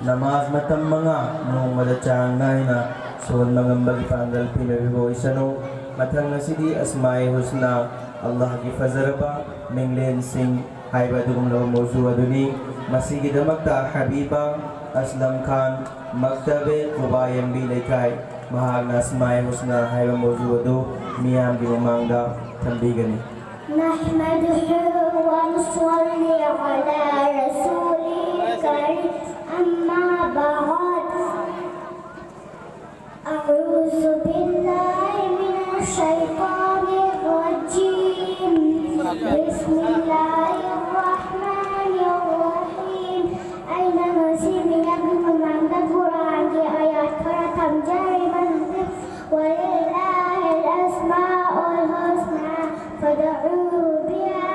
ꯅꯃꯥꯖ ꯃꯇꯝ ꯃꯉꯥ ꯅꯣꯡꯃꯗ ꯆꯥꯡ ꯅꯥꯏꯅ ꯁꯣꯟꯕ ꯉꯝꯕꯒꯤ ꯄꯥꯡꯒꯜ ꯄꯤꯅꯕꯤꯕ ꯑꯣꯏꯁꯅꯨ꯫ ꯃꯊꯪ ꯑꯁꯤꯗꯤ ꯑꯁꯃꯥꯏ ꯍꯨꯁꯅꯥ, ꯑꯜꯂꯥꯍꯒꯤ ꯐꯖꯔꯕ ꯃꯤꯡꯂꯦꯟꯁꯤꯡ ꯍꯥꯏꯕ ꯑꯗꯨꯒꯨꯝꯂꯕ ꯃꯧꯖꯨ ꯑꯗꯨꯅꯤ꯫ ꯃꯁꯤꯒꯤꯗꯃꯛꯇ ꯍꯕꯤꯕꯥ ꯑꯁꯂꯝ ꯈꯥꯟ, ꯃꯛꯇꯕꯦ ꯀꯨꯕꯥ ꯌꯦꯝꯕꯤ ꯂꯩꯀꯥꯏ, ꯃꯍꯥꯛꯅ ꯑꯁꯃꯥꯏ ꯍꯨꯁꯅꯥ ꯍꯥꯏꯕ ꯃꯧꯖꯨ ꯑꯗꯨ ꯃꯤꯌꯥꯝꯒꯤ ꯃꯃꯥꯡꯗ ꯊꯝꯕꯤꯒꯅꯤ꯫ نحمده ونصلي على رسوله الكريم، أما بعد. أعوذ بالله من الشيطان الرجيم. بسم الله الرحمن الرحيم. ꯑꯩꯅ ꯉꯁꯤ ꯃꯤꯌꯥꯝꯒꯤ ꯃꯃꯥꯡꯗ ꯀꯨꯔꯥꯟꯒꯤ ꯑꯥꯌꯥꯠ ꯈꯔ ꯊꯝꯖꯔꯤꯕꯅꯤ꯫ ولله الأسماء الحسنى فادعوه بها.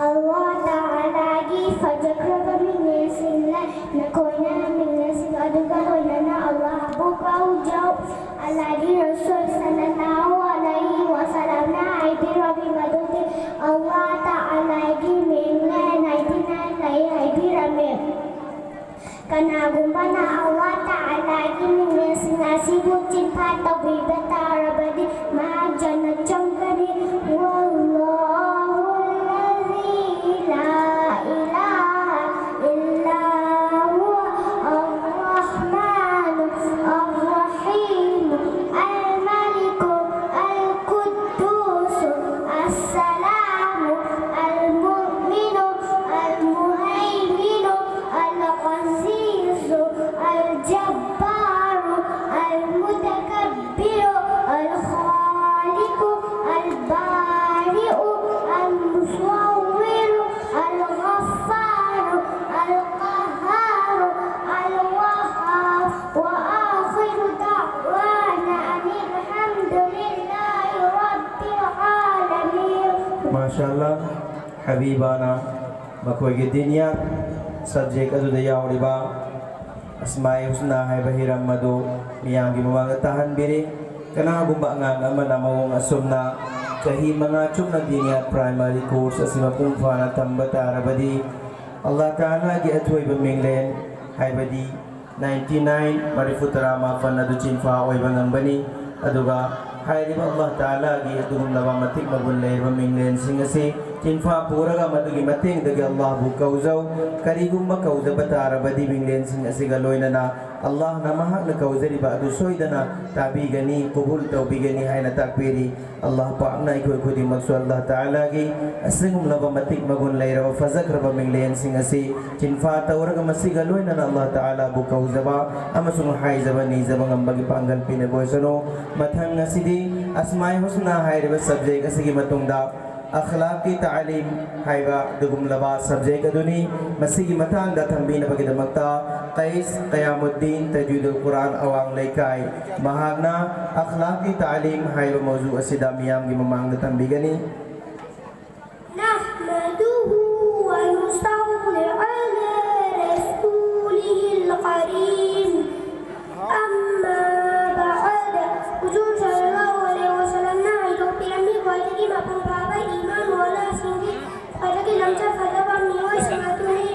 ꯑꯜꯂꯥꯍ ꯇꯥꯂꯥꯒꯤ ꯐꯖꯈ꯭ꯔꯕ ꯃꯤꯡꯁꯤꯡ ꯂꯩ꯫ ꯅꯈꯣꯏꯅ ꯃꯤꯡꯁꯤꯡ ꯑꯗꯨꯒ ꯂꯣꯏꯅꯅ ꯑꯜꯂꯥꯍꯕꯨ ꯀꯧꯖꯧ꯫ ꯑꯜꯂꯥꯍꯒꯤ ꯔꯁꯨꯜ ꯁꯜꯂꯜꯂꯥꯍꯨ ꯑꯂꯩꯍꯤ ꯋꯁꯜꯂꯝꯅ ꯍꯥꯏꯕꯤꯔꯝꯃꯤ ꯃꯗꯨꯗꯤ ꯑꯜꯂꯥꯍ ꯇꯥꯂꯥꯒꯤ ꯃꯤꯡ ꯂꯩ ꯅꯥꯏꯟꯇꯤ ꯅꯥꯏꯟ ꯂꯩ ꯍꯥꯏꯕꯤꯔꯝꯃꯤ꯫ ꯀꯅꯥꯒꯨꯝꯕꯅ ꯑꯜꯂꯥꯍ ꯇꯥꯂꯥꯒꯤ ꯃꯤꯡꯁꯤꯡ ꯑꯁꯤꯕꯨ ꯆꯤꯠꯐꯥ ꯇꯧꯕꯤꯕ ꯇꯥꯔꯕꯗꯤ ꯃꯍꯥꯛ ꯖꯟꯅꯠ ꯆꯪꯒꯅꯤ꯫ والله الذي لا إله إلا هو الرحمن الرحيم الملك القدوس السلام المؤمن المهيمن ꯍꯕꯤꯕꯥꯅ ꯃꯈꯣꯏꯒꯤ ꯗꯤꯅꯤꯌꯥ ꯁꯕꯖꯦꯛ ꯑꯗꯨꯗ ꯌꯥꯎꯔꯤꯕ ꯑꯁꯃꯥꯏ ꯍꯨꯁꯅꯥ ꯍꯥꯏꯕ ꯍꯤꯔꯝ ꯑꯗꯨ ꯃꯤꯌꯥꯝꯒꯤ ꯃꯃꯥꯡꯗ ꯇꯥꯍꯟꯕꯤꯔꯤ꯫ ꯀꯅꯥꯒꯨꯝꯕ ꯑꯉꯥꯡ ꯑꯃꯅ ꯃꯑꯣꯡ ꯑꯁꯨꯝꯅ ꯆꯍꯤ ꯃꯉꯥ ꯆꯨꯞꯅ ꯗꯤꯅꯤꯌꯥ ꯄ꯭ꯔꯥꯏꯃꯥꯔꯤ ꯀꯣꯔꯁ ꯑꯁꯤ ꯃꯄꯨꯡ ꯐꯥꯅ ꯇꯝꯕ ꯇꯥꯔꯕꯗꯤ, ꯑꯜꯂꯥꯍ ꯇꯥꯂꯥꯒꯤ ꯑꯊꯣꯏꯕ ꯃꯤꯡꯂꯦꯟ, ꯍꯥꯏꯕꯗꯤ ninety nine, ꯃꯔꯤꯐꯨ ꯇꯔꯥ ꯃꯥꯄꯟ ꯑꯗꯨ ꯆꯤꯟꯐꯥ ꯑꯣꯏꯕ ꯉꯝꯒꯅꯤ꯫ ꯑꯗꯨꯒ ꯍꯥꯏꯔꯤꯕ ꯑꯜꯂꯥꯍ ꯇꯥꯂꯥꯒꯤ ꯑꯗꯨꯒꯨꯝꯂꯕ ꯃꯇꯤꯛ ꯃꯒꯨꯟ ꯂꯩꯔꯕ ꯃꯤꯡꯂꯦꯟꯁꯤꯡ ꯑꯁꯤ ꯆꯤꯟꯐꯥ ꯄꯨꯔꯒ ꯃꯗꯨꯒꯤ ꯃꯇꯦꯡꯗꯒꯤ ꯑꯜꯂꯥꯍꯕꯨ ꯀꯧꯖꯧ꯫ ꯀꯔꯤꯒꯨꯝꯕ ꯀꯧꯖꯕ ꯇꯥꯔꯕꯗꯤ, ꯃꯤꯡꯂꯦꯟꯁꯤꯡ ꯑꯁꯤꯒ ꯂꯣꯏꯅꯅ ꯑꯜꯂꯥꯍꯅ ꯃꯍꯥꯛꯅ ꯀꯧꯖꯔꯤꯕ ꯑꯗꯨ ꯁꯣꯏꯗꯅ ꯇꯥꯕꯤꯒꯅꯤ, ꯀꯕꯨꯜ ꯇꯧꯕꯤꯒꯅꯤ ꯍꯥꯏꯅ ꯇꯥꯛꯄꯤꯔꯤ꯫ ꯑꯜꯂꯥꯍ ꯄꯥꯛꯅ ꯑꯩꯈꯣꯏ ꯈꯨꯗꯤꯡꯃꯛꯁꯨ ꯑꯜꯂꯥꯍ ꯇꯥꯂꯥꯒꯤ ꯑꯁꯤꯒꯨꯝꯂꯕ ꯃꯇꯤꯛ ꯃꯒꯨꯟ ꯂꯩꯔꯕ ꯐꯖꯈ꯭ꯔꯕ ꯃꯤꯡꯂꯦꯟꯁꯤꯡ ꯑꯁꯤ ꯆꯤꯟꯐꯥ ꯇꯧꯔꯒ ꯃꯁꯤꯒ ꯂꯣꯏꯅꯅ ꯑꯜꯂꯥꯍ ꯇꯥꯂꯥꯕꯨ ꯀꯧꯖꯕ ꯑꯃꯁꯨꯡ ꯍꯥꯏꯖꯕ ꯅꯤꯖꯕ ꯉꯝꯕꯒꯤ ꯄꯥꯡꯒꯜ ꯄꯤꯅꯕ ꯑꯣꯏꯁꯅꯨ꯫ ꯃꯊꯪ ꯑꯁꯤꯗꯤ ꯑꯁꯃꯥꯏ ꯍꯨꯁꯅꯥ ꯍꯥꯏꯔꯤꯕ ꯁꯕꯖꯦꯛ ꯑꯁꯤꯒꯤ ꯃꯇꯨꯡꯗ ꯑꯈꯂꯥꯛꯀꯤ ꯇꯥꯂꯤꯝ ꯍꯥꯏꯕ ꯑꯗꯨꯒꯨꯝꯂꯕ ꯁꯕꯖꯦꯛ ꯑꯗꯨꯅꯤ꯫ ꯃꯁꯤꯒꯤ ꯃꯇꯥꯡꯗ ꯊꯝꯕꯤꯅꯕꯒꯤꯗꯃꯛꯇ ꯀꯩꯁ ꯀꯌꯥꯃꯨꯗꯗꯤꯟ, ꯇꯖꯋꯤꯗꯨꯜ ꯀꯨꯔꯥꯟ, ꯑꯋꯥꯡ ꯂꯩꯀꯥꯏ, ꯃꯍꯥꯛꯅ ꯑꯈꯂꯥꯛꯀꯤ ꯇꯥꯂꯤꯝ ꯍꯥꯏꯕ ꯃꯧꯖꯨ ꯑꯁꯤꯗ ꯃꯤꯌꯥꯝꯒꯤ ꯃꯃꯥꯡꯗ ꯊꯝꯕꯤꯒꯅꯤ꯫ نحمده ونصلي على رسوله الكريم. أما بعد. ꯍꯨꯖꯨꯔ ꯁꯜꯂꯜꯂꯥꯍꯨ ꯑꯂꯩꯍꯤ ꯋꯥꯁꯜꯂꯝꯅ ꯍꯥꯏꯗꯣꯛꯄꯤꯔꯝꯃꯤ, ꯈ꯭ꯋꯥꯏꯗꯒꯤ ꯃꯄꯨꯡ ꯐꯥꯕ ꯏꯃꯥꯟ ꯋꯥꯂꯥꯁꯤꯡꯒꯤ ꯈ꯭ꯋꯥꯏꯗꯒꯤ ꯂꯝꯆꯠ ꯐꯖꯕ ꯃꯤꯑꯣꯏꯁꯤꯡ ꯑꯗꯨꯅꯤ꯫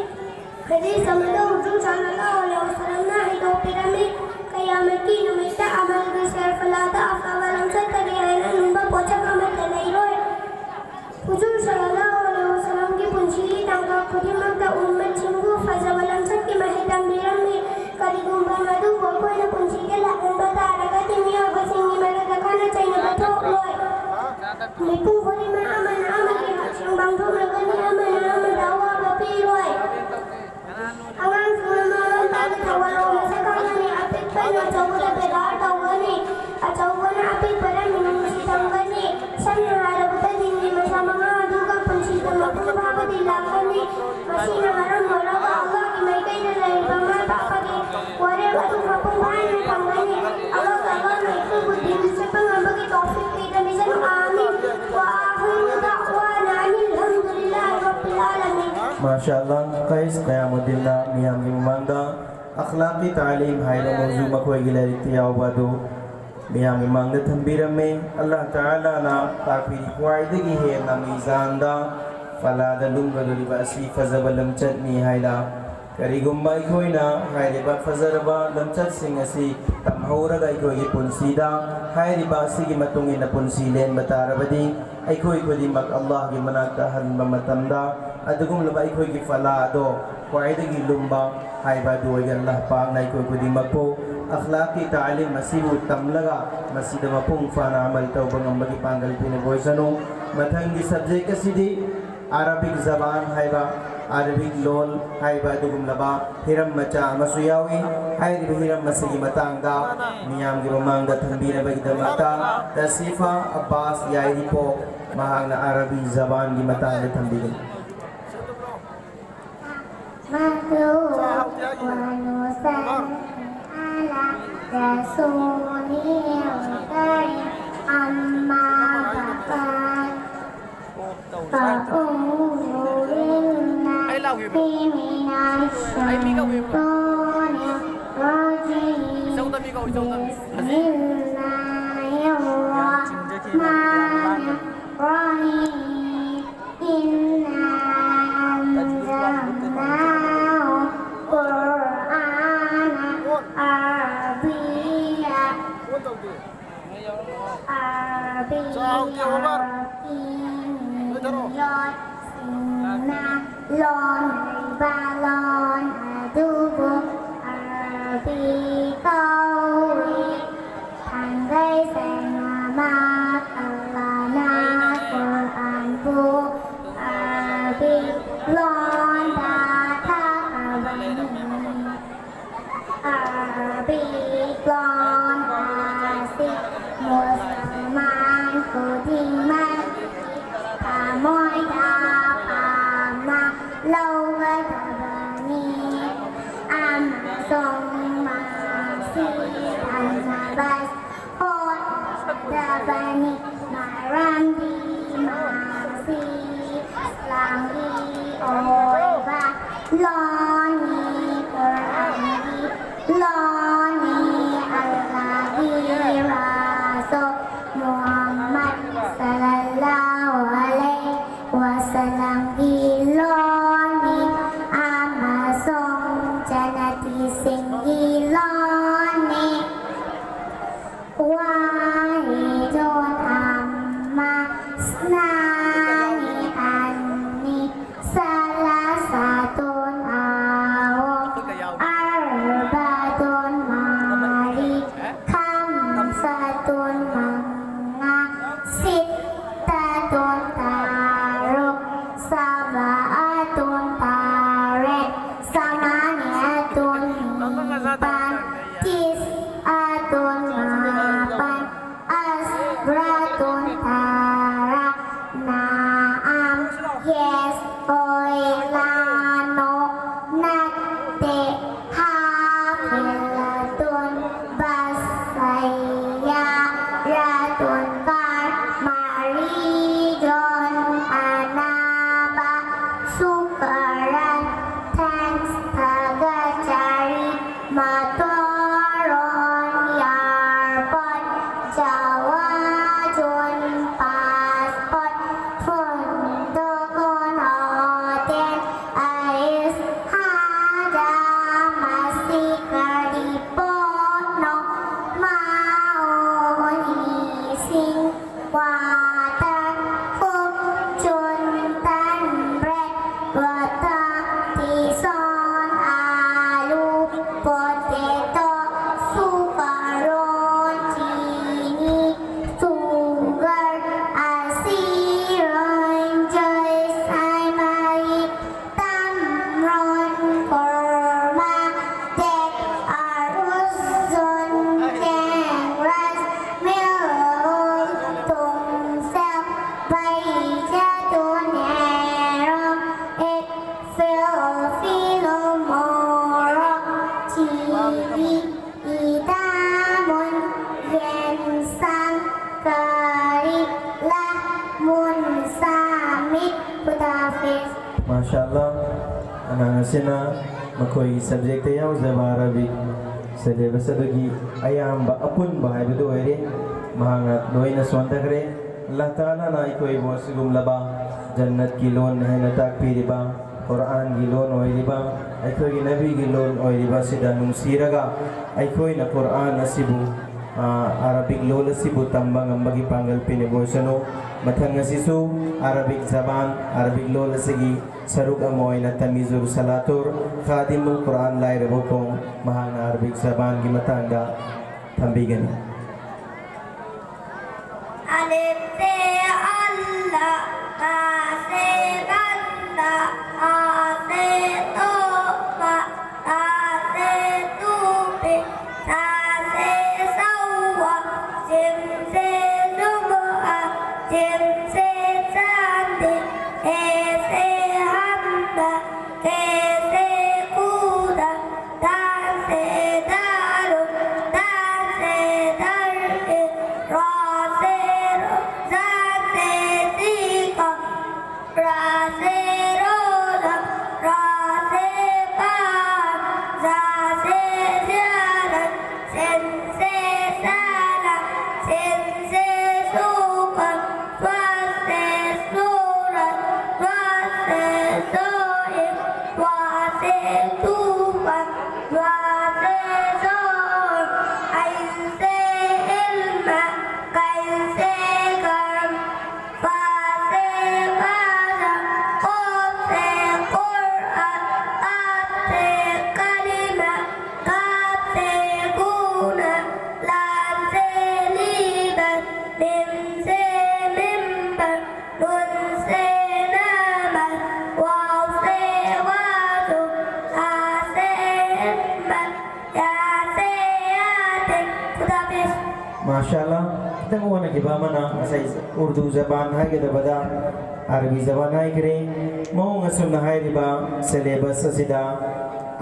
ꯍꯗꯤꯁ ꯑꯃꯗ ꯍꯨꯖꯨꯔ ꯁꯜꯂꯜꯂꯥꯍꯨ ꯑꯂꯩꯍꯤ ꯋꯥꯁꯜꯂꯝꯅ ꯍꯥꯏꯗꯣꯛꯄꯤꯔꯝꯃꯤ, ꯀꯌꯥꯃꯠꯀꯤ ꯅꯨꯃꯤꯠꯇ ꯑꯃꯜꯒꯤ ꯁꯦꯔꯐꯂꯥꯗ ꯑꯐꯕ ꯂꯝꯆꯠꯇꯒꯤ ꯍꯦꯟꯅ ꯂꯨꯝꯕ ꯄꯣꯠꯁꯛ ꯑꯃꯠꯇ ꯂꯩꯔꯣꯏ꯫ ꯍꯨꯖꯨꯔ ꯁꯜꯂꯜꯂꯥꯍꯨ ꯑꯂꯩꯍꯤ ꯋꯥꯁꯜꯂꯝꯒꯤ ꯄꯨꯟꯁꯤꯒꯤ ꯇꯥꯡꯀꯛ ꯈꯨꯗꯤꯡꯃꯛꯇ ꯎꯝꯃꯠꯁꯤꯡꯕꯨ ꯐꯖꯕ ꯂꯝꯆꯠꯀꯤ ꯃꯍꯩ ꯇꯝꯕꯤꯔꯝꯃꯤ꯫ ꯀꯔꯤꯒꯨꯝꯕ ꯃꯗꯨꯕꯨ ꯑꯩꯈꯣꯏꯅ ꯄꯨꯟꯁꯤꯗ ꯂꯥꯛꯍꯟꯕ ꯇꯥꯔꯒꯗꯤ, ꯃꯤꯑꯣꯏꯕꯁꯤꯡꯒꯤ ꯃꯔꯛꯇ ꯈꯠꯅ ꯆꯩꯅꯕ ꯊꯣꯛꯂꯣꯏ꯫ ꯃꯤꯄꯨꯝ ꯈꯨꯗꯤꯡꯃꯛ ꯑꯃꯅ ꯑꯃꯒꯤ ꯍꯛꯁꯤꯡ ꯄꯥꯡꯊꯣꯛꯂꯒꯅꯤ, ꯑꯃꯅ ꯑꯃꯗ ꯑꯋꯥꯕ ꯄꯤꯔꯣꯏ꯫ ꯑꯉꯥꯡꯁꯤꯡꯅ ꯃꯃꯥ ꯃꯄꯥ ꯏꯟꯁꯥ ꯑꯜꯂꯥꯍ, ꯀꯩꯁ ꯀꯌꯥꯃꯨꯗꯤꯟꯅ ꯃꯤꯌꯥꯝꯒꯤ ꯃꯃꯥꯡꯗ ꯑꯈ꯭ꯂꯥꯛꯀꯤ ꯇꯥꯂꯤꯝ ꯍꯥꯏꯕ ꯃꯧꯖꯨ ꯃꯈꯣꯏꯒꯤ ꯂꯥꯏꯔꯤꯛꯇ ꯌꯥꯎꯕ ꯑꯗꯨ ꯃꯤꯌꯥꯝꯒꯤ ꯃꯃꯥꯡꯗ ꯊꯝꯕꯤꯔꯝꯃꯤ꯫ ꯑꯜꯂꯥꯍ ꯇꯥꯂꯥꯅ ꯇꯥꯛꯄꯤꯔꯤ, ꯈ꯭ꯋꯥꯏꯗꯒꯤ ꯍꯦꯟꯅ ꯃꯤꯖꯥꯟꯗ ꯐꯂꯥꯗ ꯂꯨꯝꯒꯗꯧꯔꯤꯕ ꯑꯁꯤ ꯐꯖꯕ ꯂꯝꯆꯠꯅꯤ ꯍꯥꯏꯅ꯫ ꯀꯔꯤꯒꯨꯝꯕ ꯑꯩꯈꯣꯏꯅ ꯍꯥꯏꯔꯤꯕ ꯐꯖꯔꯕ ꯂꯝꯆꯠꯁꯤꯡ ꯑꯁꯤ ꯇꯝꯍꯧꯔꯒ ꯑꯩꯈꯣꯏꯒꯤ ꯄꯨꯟꯁꯤꯗ ꯍꯥꯏꯔꯤꯕ ꯑꯁꯤꯒꯤ ꯃꯇꯨꯡ ꯏꯟꯅ ꯄꯨꯟꯁꯤ ꯂꯦꯟꯕ ꯇꯥꯔꯕꯗꯤ, ꯑꯩꯈꯣꯏ ꯈꯨꯗꯤꯡꯃꯛ ꯑꯜꯂꯥꯍꯒꯤ ꯃꯅꯥꯛꯇ ꯍꯟꯕ ꯃꯇꯝꯗ ꯑꯗꯨꯒꯨꯝꯂꯕ ꯑꯩꯈꯣꯏꯒꯤ ꯐꯂꯥ ꯑꯗꯣ ꯈ꯭ꯋꯥꯏꯗꯒꯤ ꯂꯨꯝꯕ ꯍꯥꯏꯕ ꯑꯗꯨ ꯑꯣꯏꯒꯅꯤ꯫ ꯑꯜꯂꯥꯍ ꯄꯥꯛꯅ ꯑꯩꯈꯣꯏ ꯈꯨꯗꯤꯡꯃꯛꯄꯨ ꯑꯈ꯭ꯂꯥꯛꯀꯤ ꯇꯥꯂꯤꯝ ꯑꯁꯤꯕꯨ ꯇꯝꯂꯒ ꯃꯁꯤꯗ ꯃꯄꯨꯡ ꯐꯥꯅ ꯑꯃꯜ ꯇꯧꯕ ꯉꯝꯕꯒꯤ ꯄꯥꯡꯒꯜ ꯄꯤꯅꯕ ꯑꯣꯏꯁꯅꯨ꯫ ꯃꯊꯪꯒꯤ ꯁꯕꯖꯦꯛ ꯑꯁꯤꯗꯤ ꯑꯔꯥꯕꯤꯛ ꯖꯕꯥꯟ ꯍꯥꯏꯕ, ꯑꯔꯥꯕꯤꯛ ꯂꯣꯜ ꯍꯥꯏꯕ ꯑꯗꯨꯒꯨꯝꯂꯕ ꯍꯤꯔꯝ ꯃꯆꯥ ꯑꯃꯁꯨ ꯌꯥꯎꯏ꯫ ꯍꯥꯏꯔꯤꯕ ꯍꯤꯔꯝ ꯑꯁꯤꯒꯤ ꯃꯇꯥꯡꯗ ꯃꯤꯌꯥꯝꯒꯤ ꯃꯃꯥꯡꯗ ꯊꯝꯕꯤꯅꯕꯒꯤꯗꯃꯛꯇ ꯇꯁꯤꯐꯥ ꯑꯕꯥꯁ ꯌꯥꯏꯔꯤꯄꯣꯛ ꯃꯍꯥꯛꯅ ꯑꯔꯥꯕꯤ ꯖꯕꯥꯟꯒꯤ ꯃꯇꯥꯡꯗ ꯊꯝꯕꯤꯒꯅꯤ꯫ نحمده ونصلي على رسوله الكريم. أما بعد، فأعوذ بالله من الشيطان الرجيم. بسم الله الرحمن الرحيم. إنا أنزلناه قرآنا عربيا، عربيا ꯂꯣꯟ ꯍꯩꯕ ꯂꯣꯟ ꯑꯗꯨꯕꯨ ꯑꯔꯥꯕꯤ ꯀꯧꯏ꯫ ꯊꯥꯡꯒꯩ ꯁꯦꯡꯅꯃꯛ ꯑꯜꯂꯥꯍꯅ ꯀꯨꯔꯑꯥꯟꯕꯨ ꯑꯔꯥꯕꯤ ꯂꯣꯟꯗ ꯊꯥꯈ꯭ꯔꯕꯅꯤ꯫ ꯑꯔꯥꯕꯤ ꯂꯣꯟ ꯑꯁꯤ ꯃꯨꯁꯜꯃꯥꯟ ꯈꯨꯗꯤꯡꯃꯛꯀꯤ ꯊꯃꯣꯏꯗ ꯄꯥꯝꯅ ꯂꯧꯒꯗꯕꯅꯤ꯫ ستة ꯃꯉꯥ، ستة ꯇꯔꯨꯛ، سبعة ꯇꯔꯦꯠ، ثمانية ꯅꯤꯄꯥꯟ، تسعة ꯃꯥꯄꯟ، عشرة ꯇꯔꯥ꯫ نعم, yes, ꯍꯣꯏ, لا, no, ꯅꯠꯇꯦ, حافلة, bus, ꯁꯩꯌꯥꯔꯥ, car, ꯃꯔꯤ, ꯖꯣꯟ, ꯑꯅꯥꯕ, ꯁꯨꯀꯔꯥꯟ, thanks, ꯊꯥꯒꯠꯆꯔꯤ, ꯃꯣꯇꯣꯔ, ꯍꯣꯔꯟ, ꯏꯌꯥꯔꯄꯣꯔꯠ, ꯖꯍꯥꯖ, ꯄꯥꯁꯄꯣꯔꯠ, ꯐꯨꯟꯗꯣ, ꯀꯣꯟ, ꯍꯣꯇꯦꯜ, ꯑꯥꯏꯁ, ꯍꯥꯗꯥ, ꯃꯁꯤ ꯀꯔꯤ ꯄꯣꯠꯅꯣ? ꯃꯑꯣꯡ, ꯏꯁꯤꯡ, ꯋꯥꯇꯔ, ꯈꯣꯡ, ꯆꯨꯟ, ꯇꯟ, ꯕ꯭ꯔꯦꯗ, ꯕꯇꯔ, ꯇꯤꯁꯣꯟ, ꯑꯥꯂꯨ, ꯄꯣꯇꯦꯇꯣ, ꯁꯨꯀꯔꯣꯟ, ꯆꯤꯅꯤ, ꯁꯨꯒꯔ, ꯑꯁꯤꯔꯣꯟ, ꯖꯨꯏꯁ, ꯍꯩ ꯃꯍꯤ, ꯇꯝꯔꯣꯟ, ꯈꯨꯔꯃꯥ, ꯗꯦꯠ, ꯑꯔꯨꯁꯨꯟ, ꯆꯦꯡ, ꯔꯥꯏꯁ, ꯃꯤꯜꯛ, ꯊꯨꯝ, ꯁꯦꯜ, ꯄꯩꯁꯥ, ꯇꯨꯅꯦꯔꯣꯝ, ꯑꯦꯛ, ꯐꯤꯜ, ꯐꯤꯂꯣ, ꯃꯣꯔꯣꯛ, ꯆꯤꯂꯤ, ꯏꯗꯥꯃꯣꯟ, ꯌꯦꯟꯁꯥꯡ, ꯀꯔꯤ, ꯂꯥ, ꯃꯨꯟ, ꯁꯥꯃꯤꯠ, ꯈꯨꯗꯥꯐꯤꯁ꯫ ꯃꯥꯁꯥ ꯑꯜꯂꯥ, ꯑꯉꯥꯡ ꯑꯁꯤꯅ ꯃꯈꯣꯏꯒꯤ subject ꯇ ꯌꯥꯎꯖꯕ Arabic syllabus ꯑꯗꯨꯒꯤ ꯑꯌꯥꯝꯕ ꯑꯄꯨꯟꯕ ꯍꯥꯏꯕꯗꯨ ꯑꯣꯏꯔꯦ꯫ ꯃꯍꯥꯛꯅ ꯂꯣꯏꯅ ꯁꯣꯟꯊꯈ꯭ꯔꯦ꯫ ꯑꯜꯂꯥꯍ ꯇꯥꯂꯥꯅ ꯑꯩꯈꯣꯏꯕꯨ ꯑꯁꯤꯒꯨꯝꯂꯕ ꯖꯟꯅꯠꯀꯤ ꯂꯣꯟ ꯍꯥꯏꯅ ꯇꯥꯛꯄꯤꯔꯤꯕ, ꯀꯨꯔꯥꯟꯒꯤ ꯂꯣꯟ ꯑꯣꯏꯔꯤꯕ, ꯑꯩꯈꯣꯏꯒꯤ ꯅꯕꯤꯒꯤ ꯂꯣꯟ ꯑꯣꯏꯔꯤꯕ ꯑꯁꯤꯗ ꯅꯨꯡꯁꯤꯔꯒ ꯑꯩꯈꯣꯏꯅ ꯀꯨꯔꯥꯟ ꯑꯁꯤꯕꯨ, ꯑ, Arabic ꯂꯣꯟ ꯑꯁꯤꯕꯨ ꯇꯝꯕ ꯉꯝꯕꯒꯤ ꯄꯥꯡꯒꯜ ꯄꯤꯅꯕ ꯑꯣꯏꯁꯅꯨ꯫ ꯃꯊꯪ ꯑꯁꯤꯁꯨ Arabic ꯖꯕꯥꯟ, Arabic ꯂꯣꯟ ꯑꯁꯤꯒꯤ ꯁꯔꯨꯛ ꯑꯃ ꯑꯣꯏꯅ ꯇꯃꯤꯖꯨꯔ ꯁꯂꯥꯇꯨꯔ, ꯈꯥꯗꯤꯃꯨꯜ ꯀꯨꯔꯥꯟ ꯂꯥꯏꯔꯕ ꯈꯣꯡ, ꯃꯍꯥꯛꯅ Arabic ꯖꯕꯥꯟꯒꯤ ꯃꯇꯥꯡꯗ ꯊꯝꯕꯤꯒꯅꯤ꯫ ꯑꯂꯤꯐꯁꯦ ꯑꯜꯂꯥ, ꯕꯥꯁꯦ ꯕꯟꯗꯥ, ꯍꯥꯁꯦ ꯇꯣꯕꯥ, ꯇꯥꯁꯦ ꯇꯨꯕꯤ, ꯁꯥꯁꯦ ꯁꯧꯋꯥ, ꯖꯤꯝꯁꯦ ꯖꯨꯃꯨꯑꯥ, ꯖꯤꯝꯁꯦ ꯆꯥꯟꯗꯤ, ꯍꯦꯁꯦ ꯍꯝꯗꯥ, ꯀꯦꯁꯦ ꯈꯨꯗꯥ, ꯗꯥꯜꯁꯦ ꯗꯥꯔꯨ, ꯗꯥꯜꯁꯦ ꯗꯔꯏ, ꯔꯥꯁꯦ ꯔꯣ, ꯖꯥꯜꯁꯦ ꯖꯤꯀꯥ, ꯔꯥꯁꯦ ꯔꯣꯖꯥ, ꯔꯥꯁꯦ ꯄꯥꯟ, ꯖꯥꯁꯦ ꯖꯤꯌꯥꯔꯠ, ꯁꯤꯟꯁꯦ ꯁꯂꯥꯝ, ꯁꯤꯟꯁꯦ ꯁꯨꯀꯥꯟ, ꯁ꯭ꯋꯥꯁꯦ ꯁꯨꯔꯠ, ꯁ꯭ꯋꯥꯁꯦ ꯁꯣꯏꯟ, ꯁ꯭ꯋꯥꯁꯦ ꯁꯨꯐꯥꯟ, ꯁ꯭ꯋꯥꯁꯦ ꯁꯣꯔ, ꯑꯩꯟꯁꯦ ꯏꯜꯃꯥ, ꯀꯩꯟꯁꯦ ꯀꯔꯝ, ꯐꯥꯁꯦ ꯐꯥꯖꯥ، ꯀꯣꯞꯁꯦ ꯀꯨꯔꯑꯥꯟ, ꯀꯥꯞꯁꯦ ꯀꯂꯤꯃꯥ, ꯀꯥꯞꯁꯦ ꯒꯨꯅꯥ, ꯂꯥꯝꯁꯦ ꯂꯤꯕꯥꯟ, ꯃꯤꯝꯁꯦ ꯃꯤꯝꯕꯥꯔ, ꯅꯨꯟꯁꯦ ꯅꯃꯥꯖ, ꯋꯥꯎꯁꯦ ꯋꯥꯖꯨ, ꯍꯥꯁꯦ ꯍꯤꯝꯃꯠ, ꯌꯥꯁꯦ ꯌꯥꯇꯤꯟ꯫ ꯈꯨꯗꯥ ꯍꯥꯐꯤꯖ꯫ ꯃꯥꯁꯥ ꯑꯜꯂꯥ꯫ ꯈꯤꯇꯪ ꯑꯣꯟꯅꯈꯤꯕ ꯑꯃꯅ, ꯉꯁꯥꯏ ꯎꯔꯗꯨ ꯖꯕꯥꯟ ꯍꯥꯏꯒꯗꯕꯗ ꯑꯔꯕꯤ ꯖꯕꯥꯟ ꯍꯥꯏꯈ꯭ꯔꯦ꯫ ꯃꯑꯣꯡ ꯑꯁꯨꯝꯅ ꯍꯥꯏꯔꯤꯕ ꯁꯦꯂꯦꯕꯁ ꯑꯁꯤꯗ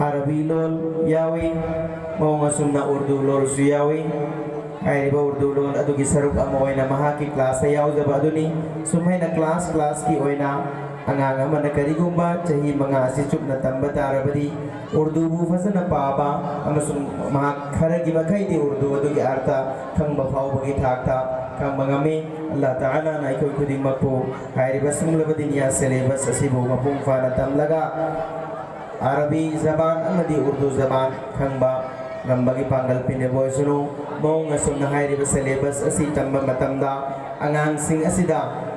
ꯑꯔꯕꯤ ꯂꯣꯜ ꯌꯥꯎꯏ꯫ ꯃꯑꯣꯡ ꯑꯁꯨꯝꯅ ꯎꯔꯗꯨ ꯂꯣꯜꯁꯨ ꯌꯥꯎꯏ꯫ ꯍꯥꯏꯔꯤꯕ ꯎꯔꯗꯨ ꯂꯣꯜ ꯑꯗꯨꯒꯤ ꯁꯔꯨꯛ ꯑꯃ ꯑꯣꯏꯅ ꯃꯍꯥꯛꯀꯤ ꯀ꯭ꯂꯥꯁꯇ ꯌꯥꯎꯖꯕ ꯑꯗꯨꯅꯤ꯫ ꯁꯨꯝ ꯍꯥꯏꯅ ꯀ꯭ꯂꯥꯁ ꯀ꯭ꯂꯥꯁꯀꯤ ꯑꯣꯏꯅ ꯑꯉꯥꯡ ꯑꯃꯅ ꯀꯔꯤꯒꯨꯝꯕ ꯆꯍꯤ ꯃꯉꯥ ꯑꯁꯤ ꯆꯨꯞꯅ ꯇꯝꯕ ꯇꯥꯔꯕꯗꯤ, ꯎꯔꯗꯨꯕꯨ ꯐꯖꯅ ꯄꯥꯕ ꯑꯃꯁꯨꯡ ꯃꯍꯥꯛ ꯈꯔꯒꯤ ꯃꯈꯩꯗꯤ ꯎꯔꯗꯨ ꯑꯗꯨꯒꯤ ꯑꯥꯔꯊ ꯈꯪꯕ ꯐꯥꯎꯕꯒꯤ ꯊꯥꯛꯇ ꯈꯪꯕ ꯉꯝꯃꯤ꯫ ꯑꯜꯂꯥꯍ ꯇꯥꯂꯥꯅ ꯑꯩꯈꯣꯏ ꯈꯨꯗꯤꯡꯃꯛꯄꯨ ꯍꯥꯏꯔꯤꯕ ꯁꯤꯡꯂꯕ ꯗꯤꯅꯤꯌꯥ ꯁꯦꯂꯦꯕꯁ ꯑꯁꯤꯕꯨ ꯃꯄꯨꯡ ꯐꯥꯅ ꯇꯝꯂꯒ ꯑꯔꯕꯤ ꯖꯕꯥꯟ ꯑꯃꯗꯤ ꯎꯔꯗꯨ ꯖꯕꯥꯟ ꯈꯪꯕ ꯉꯝꯕꯒꯤ ꯄꯥꯡꯒꯜ ꯄꯤꯅꯕ ꯑꯣꯏꯁꯅꯨ꯫ ꯃꯑꯣꯡ ꯑꯁꯨꯝꯅ ꯍꯥꯏꯔꯤꯕ ꯁꯦꯂꯦꯕꯁ ꯑꯁꯤ ꯇꯝꯕ ꯃꯇꯝꯗ ꯑꯉꯥꯡꯁꯤꯡ ꯑꯁꯤꯗ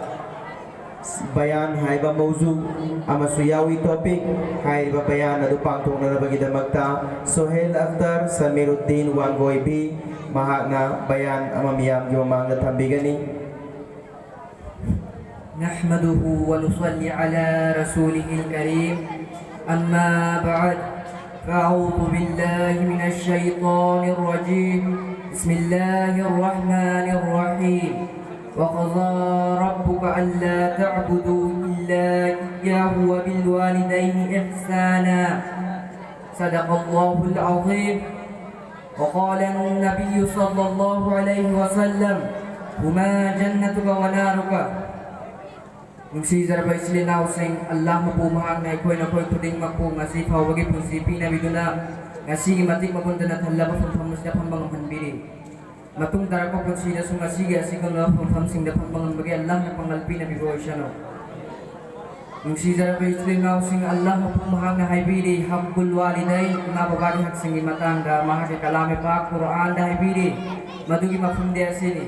ꯕꯌꯥꯟ ꯍꯥꯏꯕ ꯃꯧꯖꯨ ꯑꯃꯁꯨ ꯌꯥꯎꯏ, ꯇꯣꯄꯤꯛ꯫ ꯍꯥꯏꯔꯤꯕ ꯕꯌꯥꯟ ꯑꯗꯨ ꯄꯥꯡꯊꯣꯛꯅꯅꯕꯒꯤꯗꯃꯛꯇ ꯁꯣꯍꯦꯜ ꯑꯈꯇꯔ ꯁꯃꯤꯔꯨꯗꯗꯤꯟ ꯋꯥꯡꯒꯣꯏꯕꯤ ꯃꯍꯥꯛꯅ ꯕꯌꯥꯟ ꯑꯃ ꯃꯤꯌꯥꯝꯒꯤ ꯃꯃꯥꯡꯗ ꯊꯝꯕꯤꯒꯅꯤ꯫ نحمده ونصلي على رسوله الكريم. أما بعد، فأعوذ بالله من الشيطان الرجيم. بسم الله الرحمن الرحيم. وقضى ربك ألا تعبدوا إلا إياه وبالوالدين إحسانا. صدق الله العظيم. وقال النبي صلى الله عليه وسلم: هما جنتك ونارك. ꯅꯨꯡꯁꯤꯖꯔꯕ ꯏꯆꯤꯜ ꯏꯅꯥꯎꯁꯤꯡ, ꯑꯜꯂꯥꯍ ꯃꯄꯨ ꯃꯍꯥꯛꯅ ꯑꯩꯈꯣꯏ ꯅꯈꯣꯏ ꯈꯨꯗꯤꯡꯃꯛꯄꯨ ꯉꯁꯤ ꯐꯥꯎꯕꯒꯤ ꯄꯨꯟꯁꯤ ꯄꯤꯅꯕꯤꯗꯨꯅ, ꯉꯁꯤꯒꯤ ꯃꯇꯤꯛ ꯃꯒꯨꯟ ꯆꯟꯅ ꯊꯜꯂꯕ ꯐꯝꯐꯝ ꯑꯁꯤꯗ ꯐꯝꯕ ꯉꯝꯍꯟꯕꯤꯔꯤ꯫ ꯃꯇꯨꯡ ꯇꯥꯔꯛꯄ ꯄꯨꯟꯁꯤꯗꯁꯨ ꯉꯁꯤꯒꯤ ꯑꯁꯤꯒꯨꯝꯂꯕ ꯐꯝꯐꯝꯁꯤꯡꯗ ꯐꯝꯕ ꯉꯝꯕꯒꯤ ꯑꯜꯂꯥꯍꯅ ꯄꯥꯡꯒꯜ ꯄꯤꯅꯕꯤꯕ ꯑꯣꯏꯁꯅꯨ꯫ ꯅꯨꯡꯁꯤꯖꯔꯕ ꯏꯆꯤꯜ ꯏꯅꯥꯎꯁꯤꯡ, ꯑꯜꯂꯥꯍ ꯃꯄꯨ ꯃꯍꯥꯛꯅ ꯍꯥꯏꯕꯤꯔꯤ, ꯍꯛꯀꯨꯜ ꯋꯥꯂꯤꯗꯩ, ꯏꯃꯥ ꯕꯕꯥꯒꯤ ꯍꯛꯁꯤꯡꯒꯤ ꯃꯇꯥꯡꯗ ꯃꯍꯥꯛꯀꯤ ꯀꯂꯥꯝ ꯄꯥꯛ ꯀꯨꯔꯑꯥꯟꯗ ꯍꯥꯏꯕꯤꯔꯤ꯫ ꯃꯗꯨꯒꯤ ꯃꯐꯝꯗꯤ ꯑꯁꯤꯅꯤ: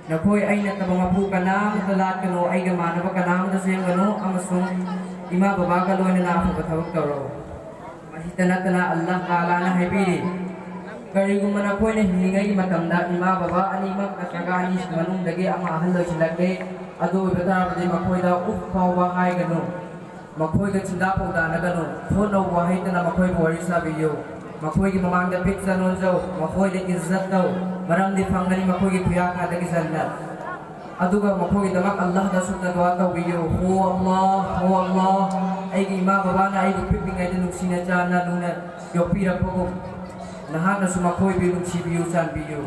ꯅꯈꯣꯏ ꯑꯩ ꯅꯠꯇꯕ ꯃꯄꯨ ꯀꯅꯥꯃꯠꯇ ꯂꯥꯠꯀꯅꯨ, ꯑꯩꯒ ꯃꯥꯟꯅꯕ ꯀꯅꯥꯃꯠꯇ ꯁꯦꯝꯒꯅꯨ, ꯑꯃꯁꯨꯡ ꯏꯃꯥ ꯕꯕꯥꯒ ꯂꯣꯏꯅꯅ ꯑꯐꯕ ꯊꯕꯛ ꯇꯧꯔꯛꯎ꯫ ꯃꯁꯤꯇ ꯅꯠꯇꯅ ꯑꯜꯂꯥꯍ ꯇꯥꯂꯥꯅ ꯍꯥꯏꯕꯤꯔꯤ, ꯀꯔꯤꯒꯨꯝꯕ ꯅꯈꯣꯏꯅ ꯍꯤꯡꯂꯤꯉꯩꯒꯤ ꯃꯇꯝꯗ ꯏꯃꯥ ꯕꯕꯥ ꯑꯅꯤꯃꯛ ꯅꯠꯇ꯭ꯔꯒ ꯑꯅꯤꯁꯤ ꯃꯅꯨꯡꯗꯒꯤ ꯑꯃ ꯑꯍꯜ ꯑꯣꯏꯁꯤꯜꯂꯛꯂꯦ, ꯑꯗꯨ ꯑꯣꯏꯕ ꯇꯥꯔꯕꯗꯤ ꯃꯈꯣꯏꯗ ꯎꯐ ꯐꯥꯎꯕ ꯍꯥꯏꯒꯅꯨ, ꯃꯈꯣꯏꯒ ꯆꯤꯟꯗꯥ ꯄꯥꯎꯗꯥꯅꯒꯅꯨ, ꯊꯣꯠꯅ ꯋꯥꯍꯩꯇꯅ ꯃꯈꯣꯏꯕꯨ ꯋꯥꯔꯤ ꯁꯥꯕꯤꯌꯨ, ꯃꯈꯣꯏꯒꯤ ꯃꯃꯥꯡꯗ ꯄꯤꯛꯆ ꯅꯣꯟꯖꯧ, ꯃꯈꯣꯏꯗ ꯏꯖꯠ ꯇꯧ, ꯃꯔꯝꯗꯤ ꯐꯪꯒꯅꯤ ꯃꯈꯣꯏꯒꯤ ꯈꯨꯌꯥꯀꯥꯗꯒꯤ ꯖꯟꯅꯠ꯫ ꯑꯗꯨꯒ ꯃꯈꯣꯏꯒꯤꯗꯃꯛ ꯑꯜꯂꯥꯍꯗ ꯑꯁꯨꯝꯅ ꯗꯨꯋꯥ ꯇꯧꯕꯤꯌꯨ: ꯍꯣ ꯑꯜꯂꯥꯍ, ꯍꯣ ꯑꯜꯂꯥꯍ, ꯑꯩꯒꯤ ꯏꯃꯥ ꯕꯕꯥꯅ ꯑꯩꯕꯨ ꯄꯤꯛꯂꯤꯉꯩꯗ ꯅꯨꯡꯁꯤꯅ ꯆꯥꯟꯅ ꯂꯨꯅ ꯌꯣꯛꯄꯤꯔꯛꯄꯒꯨꯝ, ꯅꯍꯥꯛꯅꯁꯨ ꯃꯈꯣꯏꯕꯨ ꯅꯨꯡꯁꯤꯕꯤꯌꯨ, ꯆꯥꯟꯕꯤꯌꯨ꯫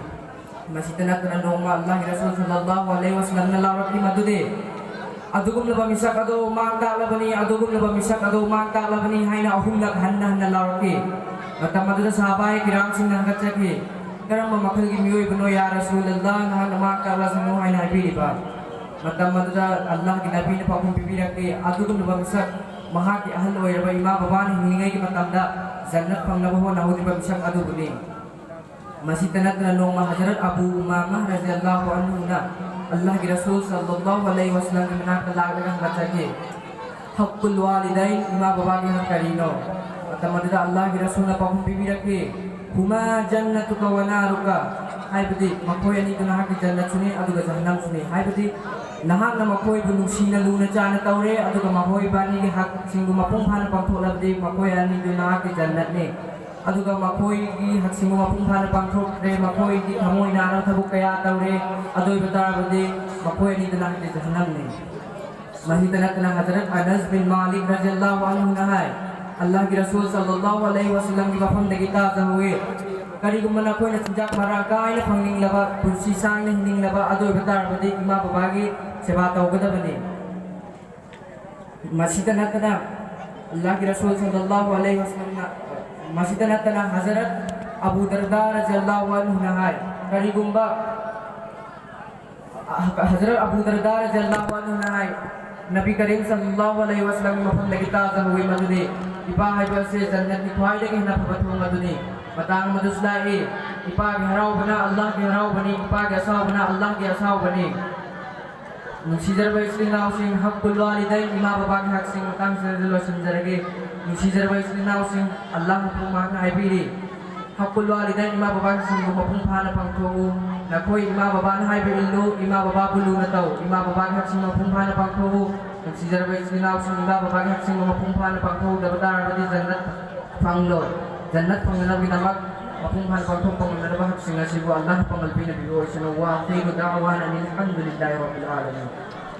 ꯃꯁꯤꯇ ꯅꯠꯇꯅ ꯅꯣꯡꯃ ꯑꯜꯂꯥꯍꯒꯤ ꯔꯁꯨꯜ ꯁꯜꯂꯜꯂꯥꯍꯨ ꯑꯂꯩꯍꯤ ꯋꯥꯁꯜꯂꯝꯅ ꯂꯥꯎꯔꯛꯈꯤ ꯃꯗꯨꯗꯤ, ꯑꯗꯨꯒꯨꯝꯂꯕ ꯃꯤꯁꯛ ꯑꯗꯨ ꯃꯥꯡ ꯇꯥꯛꯂꯕꯅꯤ, ꯑꯗꯨꯒꯨꯝꯂꯕ ꯃꯤꯁꯛ ꯑꯗꯨ ꯃꯥꯡ ꯇꯥꯛꯂꯕꯅꯤ ꯍꯥꯏꯅ ꯑꯍꯨꯝꯂꯛ ꯍꯟꯅ ꯍꯟꯅ ꯂꯥꯎꯔꯛꯈꯤ꯫ ꯃꯇꯝ ꯑꯗꯨꯗ ꯁꯍꯥꯕꯥꯏ ꯀꯤꯔꯥꯝꯁꯤꯡꯅ ꯍꯪꯒꯠꯆꯈꯤ, "ꯀꯔꯝꯕ ꯃꯈꯜꯒꯤ ꯃꯤꯑꯣꯏꯕꯅꯣ, ꯌꯥ ꯔꯁꯨꯂꯜꯂꯥꯍ, ꯅꯍꯥꯛꯅ ꯃꯥꯡ ꯇꯥꯛꯂꯁꯅꯨ ꯍꯥꯏꯅ ꯍꯥꯏꯕꯤꯔꯤꯕ?" ꯃꯇꯝ ꯑꯗꯨꯗ ꯑꯜꯂꯥꯍꯒꯤ ꯅꯕꯤꯅ ꯄꯥꯎꯈꯨꯝ ꯄꯤꯕꯤꯔꯛꯈꯤ, "ꯑꯗꯨꯒꯨꯝꯂꯕ ꯃꯤꯁꯛ ꯃꯍꯥꯛꯀꯤ ꯑꯍꯜ ꯑꯣꯏꯔꯕ ꯏꯃꯥ ꯕꯕꯥꯅ ꯍꯤꯡꯂꯤꯉꯩꯒꯤ ꯃꯇꯝꯗ ꯖꯟꯅꯠ ꯐꯪꯅꯕ ꯍꯣꯠꯅꯍꯧꯔꯤꯕ ꯃꯤꯁꯛ ꯑꯗꯨꯕꯨꯅꯤ"꯫ ꯃꯁꯤꯇ ꯅꯠꯇꯅ ꯅꯣꯡꯃ ꯍꯖꯔꯠ ꯑꯕꯨ ꯎꯃꯥꯃꯥ ꯔꯖꯤꯌꯜꯂꯥꯍꯨ ꯑꯟꯍꯨꯅ ꯑꯜꯂꯥꯍꯒꯤ ꯔꯁꯨꯜ ꯁꯜꯂꯜꯂꯥꯍꯨ ꯑꯂꯩꯍꯤ ꯋꯥꯁꯜꯂꯝꯒꯤ ꯃꯅꯥꯛꯇ ꯂꯥꯛꯂꯒ ꯍꯪꯒꯠꯆꯈꯤ, "ꯍꯛꯀꯨꯜ ꯋꯥꯂꯤꯗꯩꯟ, ꯏꯃꯥ ꯕꯕꯥꯒꯤ ꯍꯛ ꯀꯔꯤꯅꯣ?" ꯃꯇꯝ ꯑꯗꯨꯗ ꯑꯜꯂꯥꯍꯒꯤ ꯔꯁꯨꯜꯅ ꯄꯥꯎꯈꯨꯝ ꯄꯤꯕꯤꯔꯛꯈꯤ, "ꯍꯨꯃꯥ ꯖꯟꯅꯇꯨꯀ ꯋ ꯅꯥꯔꯨꯀ, ꯍꯥꯏꯕꯗꯤ ꯃꯈꯣꯏ ꯑꯅꯤꯗꯨ ꯅꯍꯥꯛꯀꯤ ꯖꯟꯅꯠꯁꯨꯅꯤ ꯑꯗꯨꯒ ꯖꯍꯟꯅꯝꯁꯨꯅꯤ꯫ ꯍꯥꯏꯕꯗꯤ ꯅꯍꯥꯛꯅ ꯃꯈꯣꯏꯕꯨ ꯅꯨꯡꯁꯤꯅ ꯂꯨꯅ ꯆꯥꯅ ꯇꯧꯔꯦ ꯑꯗꯨꯒ ꯃꯈꯣꯏꯕꯥꯅꯤꯒꯤ ꯍꯛꯁꯤꯡꯕꯨ ꯃꯄꯨꯡ ꯐꯥꯅ ꯄꯥꯡꯊꯣꯛꯂꯕꯗꯤ ꯃꯈꯣꯏ ꯑꯅꯤꯗꯨ ꯅꯍꯥꯛꯀꯤ ꯖꯟꯅꯠꯅꯤ꯫ ꯑꯗꯨꯒ ꯃꯈꯣꯏꯒꯤ ꯍꯛꯁꯤꯡꯕꯨ ꯃꯄꯨꯡ ꯐꯥꯅ ꯄꯥꯡꯊꯣꯛꯇ꯭ꯔꯦ, ꯃꯈꯣꯏꯒꯤ ꯊꯃꯣꯏ ꯅꯥꯅꯕ ꯊꯕꯛ ꯀꯌꯥ ꯇꯧꯔꯦ, ꯑꯗꯨ ꯑꯣꯏꯕ ꯇꯥꯔꯕꯗꯤ ꯃꯈꯣꯏ ꯑꯅꯤꯗꯨ ꯅꯍꯥꯛꯀꯤ ꯖꯍꯟꯅꯝꯅꯤ꯫ ꯃꯁꯤꯗ ꯅꯠꯇꯅ ꯍꯖꯔꯠ ꯑꯅꯁ ꯕꯤꯟ ꯃꯥꯂꯤꯛ ꯔꯖꯤꯌꯜꯂꯥꯍꯨ ꯑꯟꯍꯨꯅ ꯍꯥꯏ, ꯑꯜꯂꯥꯍꯒꯤ ꯔꯁꯨꯜ ꯁꯜꯂꯜꯂꯥꯍꯨ ꯑꯂꯩꯍꯤ ꯋꯁꯜꯂꯝꯒꯤ ꯃꯐꯝꯗꯒꯤ ꯇꯥꯖꯍꯧꯋꯤ, ꯀꯔꯤꯒꯨꯝꯕ ꯅꯈꯣꯏꯅ ꯆꯤꯟꯖꯥꯛ ꯃꯔꯥꯡ ꯀꯥꯏꯅ ꯐꯪꯅꯤꯡꯂꯕ, ꯄꯨꯟꯁꯤ ꯁꯥꯡꯅ ꯍꯤꯡꯅꯤꯡꯂꯕ ꯑꯗꯨ ꯑꯣꯏꯕ ꯇꯥꯔꯕꯗꯤ ꯏꯃꯥ ꯕꯕꯥꯒꯤ ꯁꯦꯕꯥ ꯇꯧꯒꯗꯕꯅꯤ꯫ ꯃꯁꯤꯗ ꯅꯠꯇꯅ ꯑꯜꯂꯥꯍꯒꯤ ꯔꯁꯨꯜ ꯁꯜꯂꯜꯂꯥꯍꯨ ꯑꯂꯩꯍꯤ ꯋꯁꯜꯂꯝꯅ, ꯃꯁꯤꯗ ꯅꯠꯇꯅ ꯍꯖꯔꯠ ꯑꯕꯨ ꯗꯔꯗꯥ ꯔꯖꯤꯌꯜꯂꯥꯍꯨ ꯑꯟꯍꯨꯅ ꯍꯥꯏ, ꯀꯔꯤꯒꯨꯝꯕ ꯍꯖꯔꯠ ꯑꯕꯨ ꯗꯔꯗꯥ ꯔꯖꯤꯌꯜꯂꯥꯍꯨ ꯑꯟꯍꯨꯅ ꯍꯥꯏ, ꯅꯕꯤ ꯀꯔꯤꯝ ꯁꯜꯂꯜꯂꯥꯍꯨ ꯑꯂꯩꯍꯤ ꯋꯁꯜꯂꯝꯒꯤ ꯃꯐꯝꯗꯒꯤ ꯇꯥꯖꯍꯧꯋꯤ ꯃꯗꯨꯗꯤ ꯏꯄꯥ ꯍꯥꯏꯕ ꯑꯁꯤ ꯖꯟꯅꯠꯀꯤ ꯈ꯭ꯋꯥꯏꯗꯒꯤ ꯍꯦꯟꯅ ꯐꯕ ꯊꯣꯡ ꯑꯗꯨꯅꯤ꯫ ꯃꯇꯥꯡ ꯑꯃꯗꯁꯨ ꯂꯥꯛꯏ, ꯏꯄꯥꯒꯤ ꯍꯔꯥꯎꯕꯅ ꯑꯜꯂꯥꯍꯒꯤ ꯍꯔꯥꯎꯕꯅꯤ, ꯏꯄꯥꯒꯤ ꯑꯁꯥꯎꯕꯅ ꯑꯜꯂꯥꯍꯒꯤ ꯑꯁꯥꯎꯕꯅꯤ꯫ ꯅꯨꯡꯁꯤꯖꯔꯕ ꯏꯆꯤꯜ ꯏꯅꯥꯎꯁꯤꯡ, ꯍꯛꯀꯨꯜ ꯋꯥꯂꯤꯗꯩꯟ, ꯏꯃꯥ ꯕꯕꯥꯒꯤ ꯍꯛꯁꯤꯡ ꯃꯇꯥꯡꯁꯤꯗ ꯂꯣꯏꯁꯤꯟꯖꯔꯒꯦ꯫ ꯅꯨꯡꯁꯤꯖꯔꯕ ꯏꯆꯤꯜ ꯏꯅꯥꯎꯁꯤꯡ, ꯑꯜꯂꯥꯍ ꯃꯄꯨ ꯃꯍꯥꯛꯅ ꯍꯥꯏꯕꯤꯔꯤ, ꯍꯛꯀꯨꯜ ꯋꯥꯂꯤꯗꯩꯟ, ꯏꯃꯥ ꯕꯕꯥꯒꯤ ꯍꯛꯁꯤꯡꯕꯨ ꯃꯄꯨꯡ ꯐꯥꯅ ꯄꯥꯡꯊꯣꯛꯎ꯫ ꯅꯈꯣꯏ ꯏꯃꯥ ꯕꯕꯥꯅ ꯍꯥꯏꯕ ꯏꯜꯂꯨ, ꯏꯃꯥ ꯕꯕꯥꯕꯨ ꯂꯨꯅ ꯇꯧ꯫ ꯏꯃꯥ ꯕꯕꯥꯒꯤ ꯍꯛꯁꯤꯡ ꯃꯄꯨꯡ ꯐꯥꯅ ꯄꯥꯡꯊꯣꯛꯎ꯫ ꯅꯨꯡꯁꯤꯖꯔꯕ ꯏꯆꯤꯜ ꯏꯅꯥꯎꯁꯤꯡ, ꯏꯃꯥ ꯕꯕꯥꯒꯤ ꯍꯛꯁꯤꯡꯕꯨ ꯃꯄꯨꯡ ꯐꯥꯅ ꯄꯥꯡꯊꯣꯛꯍꯧꯗꯕ ꯇꯥꯔꯕꯗꯤ ꯖꯟꯅꯠ ꯐꯪꯂꯣꯏ꯫ ꯖꯟꯅꯠ ꯐꯪꯅꯅꯕꯒꯤꯗꯃꯛ ꯃꯄꯨꯡ ꯐꯥꯅ ꯄꯥꯡꯊꯣꯛꯄ ꯉꯝꯅꯅꯕ ꯍꯛꯁꯤꯡ ꯑꯁꯤꯕꯨ ꯑꯜꯂꯥꯍꯅ ꯄꯥꯡꯒꯜ ꯄꯤꯅꯕꯤꯕ ꯑꯣꯏꯁꯅꯨ꯫ وآخر دعوانا أن الحمد لله رب العالمين.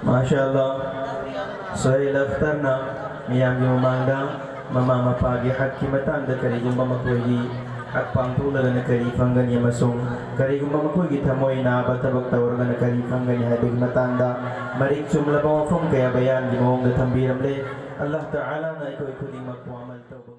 ꯃꯥꯁꯥ ꯑꯜꯂꯥꯍ꯫ ꯁꯣꯍꯦꯜ ꯑꯈꯇꯔꯅ ꯃꯤꯌꯥꯝꯒꯤ ꯃꯃꯥꯡꯗ ꯃꯃꯥ ꯃꯄꯥꯒꯤ ꯍꯛꯀꯤ ꯃꯇꯥꯡꯗ, ꯀꯔꯤꯒꯨꯝꯕ ꯃꯈꯣꯏꯒꯤ ꯍꯛ ꯄꯥꯡꯊꯣꯛꯂꯒꯅ ꯀꯔꯤ ꯐꯪꯒꯅꯤ ꯑꯃꯁꯨꯡ ꯀꯔꯤꯒꯨꯝꯕ ꯃꯈꯣꯏꯒꯤ ꯊꯃꯣꯏ ꯅꯥꯕ ꯊꯕꯛ ꯇꯧꯔꯒꯅ ꯀꯔꯤ ꯐꯪꯒꯅꯤ ꯍꯥꯏꯕꯒꯤ ꯃꯇꯥꯡꯗ ꯃꯔꯤꯛ ꯆꯨꯝꯂꯕ ꯋꯥꯐꯝ ꯀꯌꯥ ꯕꯌꯥꯟꯒꯤ ꯃꯑꯣꯡꯗ ꯊꯝꯕꯤꯔꯝꯂꯦ꯫ ꯑꯜꯂꯥꯍ ꯇꯥꯂꯥꯅ ꯑꯩꯈꯣꯏ ꯈꯨꯗꯤꯡꯃꯛꯄꯨ ꯑꯃꯜ ꯇꯧꯕ